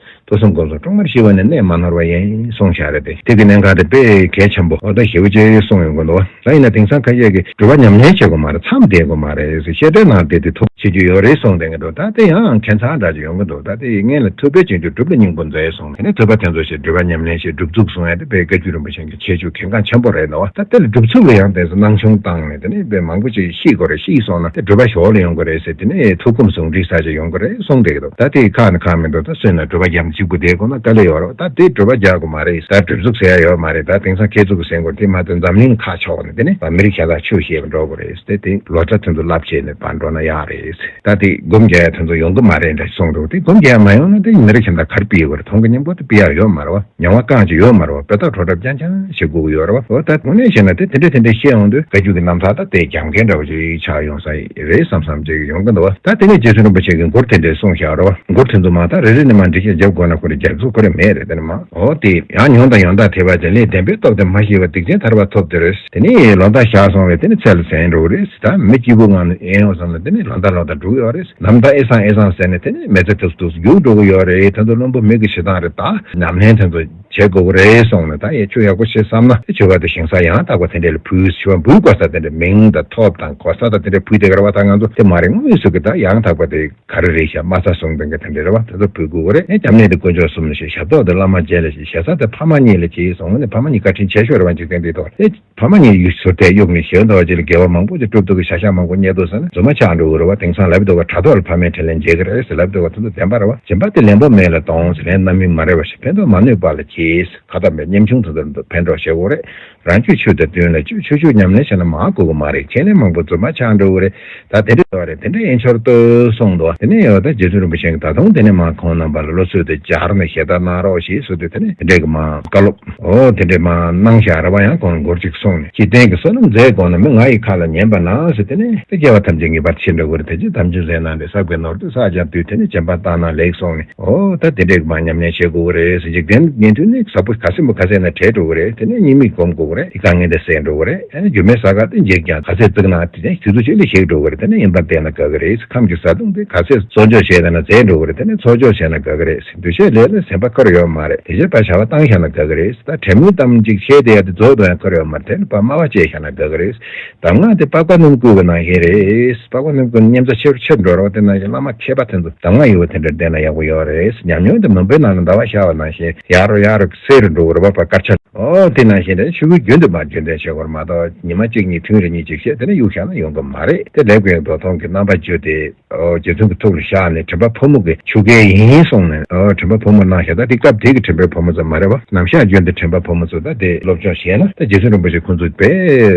ཐོས་བསམ་སྒོམ་གསུམ་སྲུང་མར་ཤེས་པ་ནི་གནས་མ་ནོར་བ་ཡིན་གསུངས་བཞག་རེད་དེ། དེ་གི་གནད་འགག་དེ་དཔེ་གལ་ཆེན་པོ་ཨོ་ད་ཞེ་པོ་ཅིག་གསུངས་ཡོང་གི་འདུག་བ། ད་ཡིན་ན་དེང་སང་ཁ་ཤས་ཀྱིས་སྒྲུབ་པ་ཉམས་ལེན་བྱེད་དགོས་མ་རེད། མཚམས་བསྡད་དགོས་མ་རེད་ཟེར། བཤད་གྲྭའི་ནང་བསྡད་དེ་ཐུགས་བྱེད་རྒྱུ་ཡོད་རེད་གསུངས་བསྡད་ཀྱི་འདུག་ད་དེ་ཡང་ཁྱད་མཚར་འདྲ་ཅིག་ཡོང་གི་འདུག་ད་དེ་ཡི་སྔོན་ལ་ཐུབ་པས་བྱིན་གྱིས་བསྒྲུབ་ལ་སྙིང་པོ་མཛོད་གསུངས། དེ་ནས་ཐུབ་པ་དེ་ཚོ་ཞིག་སྒྲུབ་པ་ཉམས་ལེན་ཞིག་སྒྲུབ་ཚུགས་གསུང་ཡ་དེ་དཔེ་བཀའ་བརྒྱུད་རིན་པོ་ཆེ་གི་ཁྱད་ཆོས་གལ་འགངས་ཆེན་པོ་རེད་འདུག་ད་དེ་ལ་སྒྲུབ་ཚུགས་ལ་ཡང་དེ་ཚོ་སྣང་ཆུང་བཏང་ནས་དེ་ནས་དཔེ་མང་པོ་ཅིག་ཤི་དགོས་རེད། ཤི་སོང་ན་དེ་སྒྲུབ་པ་ཞོར་ལ་ཡོང་དགོས་རེད་ཟེར། དེ་ནས་ཐུགས་ཁུངས་ཟུང་འབྲེལ་ས་ཅིག་ཡོང་གི་རེད་གསུངས་བསྡད་ཀྱི་འདུག་ད་དེ་ཁག་ནི་ཁག་མི་འདུག་ད་སོན་ན་སྒྲུབ་པ་རྒྱབ་ཅིག་པུ་དེ་དགོས་ན་དཀའ་ལས་ཡོད་རེད། ད་དེ་སྒྲུབ་པ་རྒྱག་དགོས་མ་རེད། ད་སྒྲུབ་ཚུགས་ཟེར་ཡ་ཡོད་མ་རེད། ད་དེང་སང་ཁྱེད་ཚོ་གི་སེམས་ཁོར་དེ་མ་གཏོགས་འཛམ་གླིང་ཁག་ཕྱོགས་ནས་དེ་ནས་མི་རིགས་གཞན་དག་ཆོས་བཤད་པ་འགྲོ་དགོས་རེད་ཟེར། དེ་ལོ་ཙཱ་དེ་ཚོ་བསླབ་བྱས་ནས་ཕར་འགྲོ་ན་ཡག་རེད་ཟེར། ད་དེ་སྒོམ་རྒྱག་ཡ་དེ་ཚོ་ཡོང་གི་མ་རེད་འདྲ་གསུངས་འདུག་དེ་སྒོམ་རྒྱག་ཡ་མ་ཡོང་ན་དེ་མི་རིགས་གཞན་དག་ག་རེ་སྤེལ་དགོས་རེད། མཐོང་གི་སྙིང་པོ་དེ་སྤེལ་ཡ་ཡོད་མ་རེད་བ། མྱོང་བ་རྐང་གཅིག་ཡོད་མ་རེད་བ། དཔེ་ཐག་བྲོ་འཁྲབ་རྐྱང་རྐྱང་བྱེད་དགོས་ཀྱི་ཡོད་རེད་བ། འོ་ད་དངོས་གནས་བཤད་ན་དེ་དེ་འདྲས་དེ་འདྲས་བཤད་ཡོང་དུས་བཀའ་བརྒྱུད་ཀྱི་རྣམ་ཐར་ད་དེ་རྒྱབ་མཁན་འདྲ་བོ་ཅིག་ཆགས་ཡོང་ས་རེད་བསམ་བསམ་ཅིག་ཡོང་གི་འདུག་བ། ད་དེ་ནས་རྗེ་བཙུན་རིན་པོ་ཆེ་གིས་མགུར་དེ་འདྲས་གསུངས་བཞག་རེད་བ། མགུར་དེ་ཚོ་མ་ད་རེ་རེ་ནས་མ་འགྲེལ་བཤད་རྒྱབ་དགོས་ན་ཁོ་རེ་རྒྱབ་ཚུགས་ཁོ་རེ་མེད་རེད། དེ་ནས་མ་འོ་དེ་ཡང་མྱོང་དང་ཡོན་བདག་ཐེག་པ་ཅན། ལས་བདེན་པའི་སྟོབས་དེ་མ་ཤེས་པ་སྡིག་ཅན་ཐར་པ་ཐོབ་སྟེ་རེད། དེ་ནས་ལོ་ཟླ་ཞག་སོང་བས་དེ་ནས་ཚེ་ལ་ཟན་འགྲོ་གི་རེད། ད་མི་སྐྱིད་པོ་ངང་ནས་ཨེ་ཡོང་བསམ་ན་དེ་ནས་ལོ་ཟླ་ལོ་ཟླ་འགྲོ་གི་ཡོད་རེད། ནམ་ཟླ་ཨེ་སང་ཨེ་སང་ཟེར་ནས་དེ་ནས་མི་ཚེ་དུས་སུ་དུས་སུ་རྒྱུག་འགྲོ་གི་ཡོད་རེད། ད་དུང་བླུན་པོ་མི་གི་ཞེ་སྡང་རེད། ད་ཉམས་ལེན་དེ་ཚོ་བྱེད་དགོས་ཀྱི་རེད་གསུངས་ནས། ད་ཡ་ཆོས་ཡག་པོ་བྱེད་བསམ་ན་དེ་ཆོས་པ་དེ་ཞིང་ས་ཡང་དག་པ་དེ་འདྲས་ལ་ཕུལ། ཆོས་པ་འབུལ་དགོས་ས་དེ་འདྲས་མིང་དང་ཐོབ་དང་གོ་ས་དང་དེ་འདྲས་ཕུལ་བསྡད་ཀྱི་རེད་བ། ད་ང་ཚོ་དེ་མ་རེད། དངོས་སུ་གི་ད་ཡང་དག་པ་དེ་ག་རེ་རེད་ཤག་མ་རྩ་བཟུང་སྟངས་ཀྱི་དེ་འདྲས་རེད་བ། དེ་ཚོ་ཕུལ་དགོས་ཀྱི་རེད། ཨེ་སྐྱབས་གནས་དེ་དཀོན་མཆོག་གསུམ་ལ་བཞེས། ཞབས་ཏོག་དེ་བླ་མ་རྗེ་ལ་བཞེས། ཞེ་ས་དེ་ཕ་མ་གཉིས་ལ་བྱས་གསུངས་ནས། ཕ་མ་གཉིས་བཀའ་དྲིན་ཆེ་ཤོས་རེད་བ། འཇིག་རྟེན་འདིའི་ཐོག་ལ་ཨེ་ཕ་མ་གཉིས་ཡུལ་ཟུར་དེ་གཡུགས་ནས་ཞེ་འདོད་ཅིག་ལ་དགེ་བ་མང་པོ་ཅིག་སྒྲུབ་ཐུབ་ཀྱི་བྱ་བཞག་མང་པོ་རྙེད་ཐུབ་ས་ནི་རྫུན་མ་ཆགས་འགྲོ་གི་རེད་བ། དེང་སང་ལབ་འདུག་ག་དྲ་ཐོག་ལ་ཕ་མའི་དྲིན་ལན་འཇལ་གི་རེད་ཟེར་ལབ་འདུག་ག་དེ་ཚོ་བདེན་པ་རེད་བ། སྦྱིན་པ་དེ་ལན་པོ་མེད་ལ་གཏོང་ཟེར། ལན་རྣམ་སྨིན་མ་རེད་བ་ཞེས། ཕན་ཐོགས་མ་ནུས་པ་ལ་གྱིས། ཁ་ཏ་མེད་ཉམ་ཆུང་དེ་ཚོར་ཕན་གྲོགས་བྱེད་དགོས་རེད། རང་རྒྱུད་ཆོས་དང་བསྟུན་ལ་སྤྱོད། ཆོས་ཕྱོགས་ཉམས་ལེན་བྱས་ན་མང་དགོས་ཀྱི་མ་རེད། ཁས་ལེན་མང་པོ་རྫུན་མ་ཆགས་འགྲོ་གི་རེད། ད་དེ་འདྲ་ཡོད་རེད། དེ་འདྲ་ཡིན་ཆོག་ཏུ་གསུངས་འདུག་དེ་ནས་ཡོད་ད་རྗེ་བཙུན་རིན་པོ་ཆེ་གིས་ད་དུང་དེ་ནས་མ་ཁོང་རྣམ་པ་ལ་བློ་ཚོད་དེ་སྦྱར་ནས་ཞལ་ཏ་གནང་རོགས་ཞེས་གསུངས་དུས། དེ་ནས་དེ་འདྲས་ཀྱི་མ་བཀའ་སློབ་ཨོ་དེ་འདྲས་མ་གནང་བཞག་རེད་བ། ཡང་ཁོང་མགུར་ཅིག་གསུངས་ནས། འཇིག་རྟེན་གྱི་བསོད་ནམས་མཛད་དགོས་ན། མི་ང་ཡི་ཁ་ལ་ཉན་པ་ན་ཟེར། དེ་ནས་དེ་སྐྱེ་བ་ཐམས་ཅད་ངེས་པར་འཆི་འགྲོ་གི་རེད། དེ་ཕྱིར་དམ་ཆོས་མཛད་ན་འདྲ། བསགས་པའི་ནོར་དེ་བསགས་ཀྱང་སྡུག་དེ་ནས་སྦྱིན་པ་བཏང་ན་ལེགས་གསུངས་ནས། ཨོ་ད་དེ་འདྲས་ཀྱི་མ་ཉམས་ལེན་བྱེད་དགོས་ཀྱི་རེད་ཟེར། འཇིག་རྟེན་ཉན་ཐོས་ནི་ཟབ་པོ་ག་ཚོད་མོ་ག་ཚོད་ན་བྲལ་འགྲོ་གི་རེད། དེ་ནས་གཉིད་མི་སྒོམ་དགོས་ཀྱི་རེད། དེ་དཀའ་ངལ་དེ་སེལ་འགྲོ་གི་རེད། ཨ་ནི་རྒྱུ་མའི་ས་ག་དེ་འཇིག་ཀྱང་ག་ཚོད་བརྩིགས་ན་དེ་ནས་དུས་ཚོད་གཅིག་ལ་ཞིག་འགྲོ་གི་རེད། དེ་ནས་ཡིན་པར་བལྟས་ན་དགའ་གི་རེད། ཁམས་ཀྱི་བཟའ་བཏུང་དེ་ག་ཚོད་གསོག་འཇོག་བྱས་ན་ཟད་འགྲོ་གི་རེད། དེ་ནས་འཚོ་སྐྱོང་བྱས་ན་དགའ་གི་རེད། འདུ་ཤེས་ལས་ལ་སེམས་པ་འཁོར་ཡོད་མ་རེད། དེ་བཞིན་པ་བྱ་བ་བཏང་བཞག་ན་དགའ་གི་རེད། ད་དྲན་མེད་གཏམ་གཅིག་བཤད་བསྡད་ཡ་དེ་རྫོགས་འགྲོ་ཡང་འཁོར་ཡོད་མ་རེད། དེ་ནས་པ་སྨྲ་བ་བཅད་བཞག་ན་དགའ་གི་རེད། གདམས་ངག་དེ་པགས་པ་སྣུམ་བསྐུས་པ་ནང་བཞིན་རེད། པགས་པ་སྣུམ་བསྐུས་ན་མཉམ་ཟ་ཆེར་ཆེར་འགྲོ་རེད་བ། དེ་ནང་བཞིན་བླ་མ་མཁས་པ་དེ་ཚོ་གདམས་ངག་ཡོད་པ་དེ་འདྲ་བསྟེན་ན་ཡག་པོ་ཡོད་རེད། ཉམས་མྱོང་དེ་མུན་པའི་ནང་ལ་ཟླ་བ་ཤར་བ་ནང་བཞིན་ཡར་རོ་ཡར་རོ་གསལ་རུ་འགྲོ་གི་རེད་བ། པ་དཀར་ཆ། ཨོ་དེ་ནང་བཞིན་རེད། ཆུ་བོའི་རྒྱུན་དུ་མར་རྒྱུན་འདེབས་བྱེད་དགོས་རེད་མ་གཏོགས། ཉི་མ་གཅིག་གཉིས་ཐུན་རེ་གཉིས་གཅིག་བཤད་དེ་ནས་གཡུག་བཞག་ན་ཡོང་གི་མ་རེད། དེ་ལེགས་པའི་མདོ་མཐོང་གི་རྣམ་པ་བརྒྱུད་དེ། ཨོ་རྗེ་བཙུན་གྱི་ཐུགས་ལ་བཞག་ནས་དྲན་པ་ཕོ་མོ་གི་ཆོ་ག་ཡིན་གསུངས་ནས། ཨོ་དྲན་པ་ཕོ་མོ་གནང་བཞག་ད་དེ་སྐབས་དེ་གི་དྲན་པའི་ཕོ་མོ་ཚོ་མ་རེད་བ། ནམ་ཞག་རྒྱུན་དུ་དྲན་པ་ཕོ་མོ་ཚོ་ད་དེ་སློབ་སྦྱོང་བྱས་ན། ད་རྗེ་བཙུན་རིན་པོ་ཆེ་ཁོང་ཚོ་དཔེ་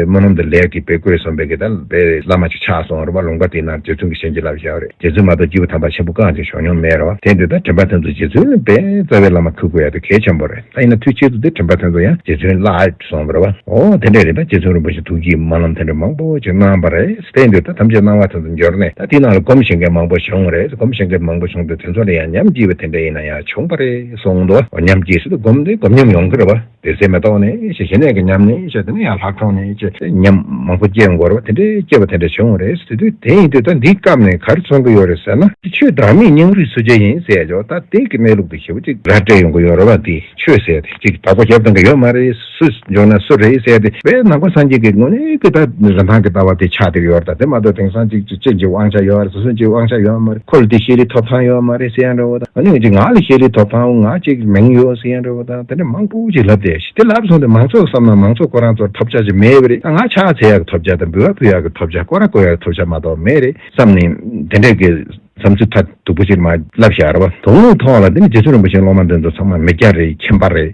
སྨོན་ལམ་དེ་ལེགས་ཀྱི་དཔེ་བཀོད་གསུངས་པའི་གི་ད་དཔེ་བླ་མ་ཅིག་ཆགས་སོང་རེད་བ། ལུང་པ་དེ་ན་རྗེ་བཙུན་གྱི་བྱིན་གྱིས་བརླབས་བཞག་རེད། རྗེ་བཙུན་མ་གཏོགས་སྐྱེས་བུ་དམ་པ་ཆེན་པོ་གང་ཅིག་བྱུང་མྱོང་མེད་རེད་བ། དེ་འདུག་ད་དྲན་པ་དེ་ཚོ་རྗེ་བཙུན་དཔེ་རྩ་བའི་བླ་མ་ཁུར་དགོས་ཡ་དེ་གལ་ཆེན་པོ་རེད། ད་ཡིན་ན་དུས་ཆེད་དུ་དེ་དྲན་པ་དེ་ཚོ་ཡང་རྗེ་བཙུན་བརླག་སོང་བ་རེད་བ། ཨོ་དེ་འདྲས་རེད། ད་རྗེ་བཙུན་རིན་པོ་ཆེ་ཐུགས་ཀྱིས་སྨོན་ལམ་དེ་འདྲ་མང་པོ་ཅིག་གནང་བ་རེད། དེ་འདུག་ད་ཐམས་ཅད་སྣང་བ་དེ་ཚོ་འབྱོར་ནས་ད་དེའི་ནང་ལ་སྒོམ་ཤེས་མཁན་མང་པོ་བྱུང་བ་རེད། སྒོམ་ཤེས་མཁན་མང་པོ་བྱུང་དུས་དེ་ཚོ་ལ་ཡང་ཉམས་སྐྱེས་པ་དེ་འདྲ་ཡིན་ན་ཡང་བྱུང་བ་རེད་གསུངས་འདུག་ཨོ་ཉམས་སྐྱེས་ཟེར་དུས་སྒོམ་དེ་སྒོམ་ཉམས་ཡོང་གི་རེད་བ། དེ་ཚེ་མེ་ཏོག་ནས་ཞེས་ཞི་གནས་ཀྱི་ཉམས་ནས་ཞེས་དེ་ནས་ཡང་ལྷག་མཐོང་ནས་ཞེས་ཉམས་མང་པོ་སྐྱེ་འོང་བར་བ་དེ་འདྲའི་སྐྱེ་བ་དེ་འདྲ་བྱུང་བ་རེད། དེ་དུས་དེ་ཡིན་དུས་ད་འདིའི་སྐབས་ནས་ག་རེ་མཚོན་གྱི་ཡོད་རེད་ཟེར་ན། ཆོས་བདག་མེད་སྙིང་རུས་སུ་བྱེད་ཡིན་ཟེར་ཡོད། ད་དེ་གི་གནས་ལུགས་དེ་ཞེ་པོ་ཅིག་ར་སྤྲད་ཡོང་གི་ཡོད་རེད་བ། དེ་ཆོས་ཟེར་དེ་ཅིག་བདག་པོ་རྒྱབ་གཏོང་གི་ཡོད་མ་རེད། སུ་འབྱུང་ན་སུ་རེད་ཟེར་དེ་དཔེ་ནང་པ་སངས་རྒྱས་ཀྱི་དངོས་གནས་ཀྱི་ད་རིན་ཐང་གི་ལྟ་བ་དེ་ཆགས་བསྡད་ཀྱི་ཡོད་རེད། ད་དེ་མ་གཏོགས་དེང་སང་ཅིག་ཅིག་ཅིག་དབང་ཆ་ཡོད་རེད། སོ་སོ་ཅིག་དབང་ཆ་ཡོད་མ་རེད། ཁོ་ལ་དེ་ཤེས་རིག་ཐོབ་ཐང་ཡོད་མ་རེད་ཟེར་ཡ་འདྲ་བོ་དང་། ཨ་ནི་ཅིག་ང་ལ་ཤེས་རིག་ཐོབ་ཐང་ང་ཅིག་མིང་ཡོད་ཟེར་ཡ་འདྲ་བོ་དང་། དེ་འདྲ་མང་པོ་ཅིག་ལབ་བསྡད་ཤག་དེ་ལབ་སོང་དུས་མང་ཚོགས་བསམ་ན་མང་ཚོགས་ཁོ་རང་ཚོར་ཐོབ་ཆ་ཅིག་མེད་པ་རེད། ང་ཕྱག་འཚལ་ཡག་གི་ཐོབ་ཆ་དང་འབུལ་བ་ཕུལ་ཡག་གི་ཐོབ་ཆ་སྐོར་ར་བསྐོར་ཡག་གི་ཐོབ་ཆ་མ་གཏོགས་མེད་རེད་བསམ་ནས། དེ་འདྲས་ཀྱི་བསམ་ཚུལ་ཐ་དུག་པོ་ཅིག་མར་ལབ་བཞག་རེད་བ། དོན་དངོས་ཐོག་ལ་དེ་ནི་རྗེ་བཙུན་རིན་པོ་ཆེའི་སློབ་མ་འདི་ཚོ་ཚང་མ་མི་སྐྱ་རེད། ཁྱིམ་པ་རེད།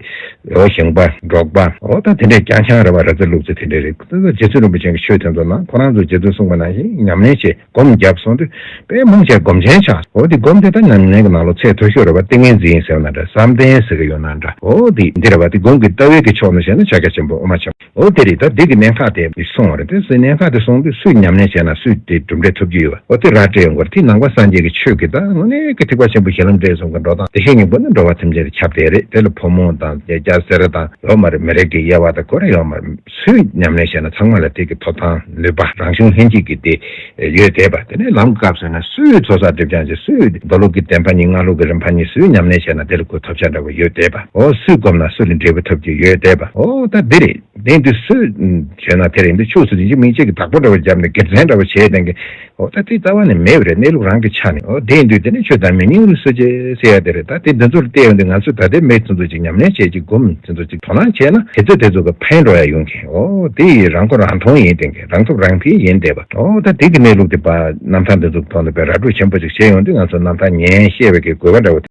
འོ་ཞིང་པ་འབྲོག་པ་འོ་ད་དེ་འདྲས་རྐྱང་རྐྱང་རེད་བ། ར་རྩ་ལུག་རྩ་དེ་འདྲས་རེད། རྗེ་བཙུན་རིན་པོ་ཆེ་གི་ཆོས་དེ་ཚོ་ནང་ཁོ་རང་ཚོ་རྗེ་བཙུན་གསུངས་པ་ནང་བཞིན་ཉམས་ལེན་བྱེད། སྒོམ་བརྒྱབ་སོང་དུས་དཔེ་མང་ཆེ་སྒོམ་ཆེན་ཆགས། འོ་དེ་སྒོམ་དེ་ད་ཉམས་ལེན་གྱི་ནང་ལོགས་ཚད་མཐོ་ཤོས་རེད་བ། ཏིང་ངེ་འཛིན་ཟེར་བ་ན་འདྲ། བསམ་གཏན་ཟེར་གི་ཡོད་ན་འདྲ། འོ་དེ་འདི་རེད་བ། དེ་སྒོམ་གྱི་ལྟ་བའི་གི་ཕྱོགས་ནས་བཤད་ན་ཕྱག་རྒྱ་ཆེན་པོ་དབུ་མ་ཆེན་པོ། འོ་དེ་རེད། ད་འདི་གི་གནད་འགག་དེ་སོང་བ་རེད། དེ་སོའི་གནད་འགག་དེ་སོང་དུས་སུས་ཉམས་ལེན་བྱས་ན་སུས་དེ་གྲུབ་འབྲས་ཐོབ་ཀྱི་ཡོད་བ། འོ་དེ་ར་སྤྲད་ཡོང་གི་རེད། དེ་ནང་པ་སངས་རྒྱས་ཀྱི་ཆོས་ཀྱི་ད་དངོས་གནས་ཀྱི་ཐེག་པ་ཆེན་པོ་གཞི་ལམ་འབྲས་གསུམ་གྱི་འགྲོ་སྟངས་དེ་བཞིན་ཉིན་པོ་ནི་འགྲོ་བ་ཐམས་ཅད་ལ་ཁྱབ་བསྡད་རེད། དེ་ལ་ཕོ་མོ་དང་རྒྱ་སྐྱ་སེ་ར་དང་ཡོད་མ་རེད། མི་རིགས་ཀྱི་དབྱེ་བ་དང་གོ་རེ་ཡོད་མ་རེད། སུས་ཉམས་ལེན་བྱས་ན་ཚང་མ་ལ་དེ་གི་ཐོབ་ཐང་ནུས་པ་རང་བྱུང་ལྷན་སྐྱེས་ཀྱི་དེ་ཡོད་བསྡད་པ། དེ་ནས་ལམ་སྐབས་སུ་ན་སུས་ཚོགས་བསགས་སྒྲིབ་སྦྱང་བྱེད། སུས་མདོ་ལུགས་ཀྱི་བདེན་པ་གཉིས་སྔགས་ལུགས་ཀྱི་རིམ་པ་གཉིས་སུས་ཉམས་ལེན་བྱས་ན་དེ་ལ་ཁོ་ཐོབ་བྱ་འདྲ་བོ་ཡོད་བསྡད་པ། འོ་སུས་བསྒོམས་ན་སུ་ལ་འབྲས་བུ་ཐོབ་ཀྱི་ཡོད་བསྡད་པ། འོ་ད་འདི་རེད། དེ་ཡིན་དུས་སུས་བྱས་ན་དེ་རེད། འདི་ཕྱོགས་སུ་དེ་འཇིགས་མིན་བྱེད་ཀྱི་བདག་པོ་འདྲ་བོ་བརྒྱབ་ནས་དགེ་མཚན་འདྲ་བོ་བྱས་བསྡད་མཁན། འོ་ད་དེ་རྩ་བ་ནས་མེད་པ་རེད། གནས་ལུགས་རང་གིས་ཆ་ནས། འོ་དེ་ཡིན་དུས་དེ་ནི་ཆོས་བདག་མེད་སྙིང་རུས་སུ་བྱེད་ཟེར་ཡ་དེ་རེད། ད་དེ་འདི་ཚོ་ལ་བལྟས་ཡོང་དུས་ང་ཚོས་ད་ལྟའི་མི་དེ་ཚོ་ཅིག་ཉམས་ལེན་བྱས་ཅིག་སྒོམ་དེ་ཚོ་ཅིག་དོ་སྣང་བྱས་ན་དེ་ཚོ་དེ་ཚོ་གི་ཕན་འགྲོ་ཡ་ཡོང་མཁན། འོ་དེ་ཡི་རང་མགོ་རང་ཐོན་ཡིན་བསྡད་མཁན། རང་ཐོབ་རང་འཕེལ་ཡིན་བསྡད་པ། འོ་ད་དེ་གི་གནས་ལུགས་དེ་པ་རྣམ་ཐར་འདི་ཚོ་གི་ཐོག་ནས་དཔེ་ར་སྤྲོད་ཆེན་པོ་ཅིག་བྱས་ཡོང་དུས་ང་ཚོ་རྣམ་ཐར་ཉན་ཤེས་པའི་གི་དགོས་པ་འདྲ་བོ་དེ།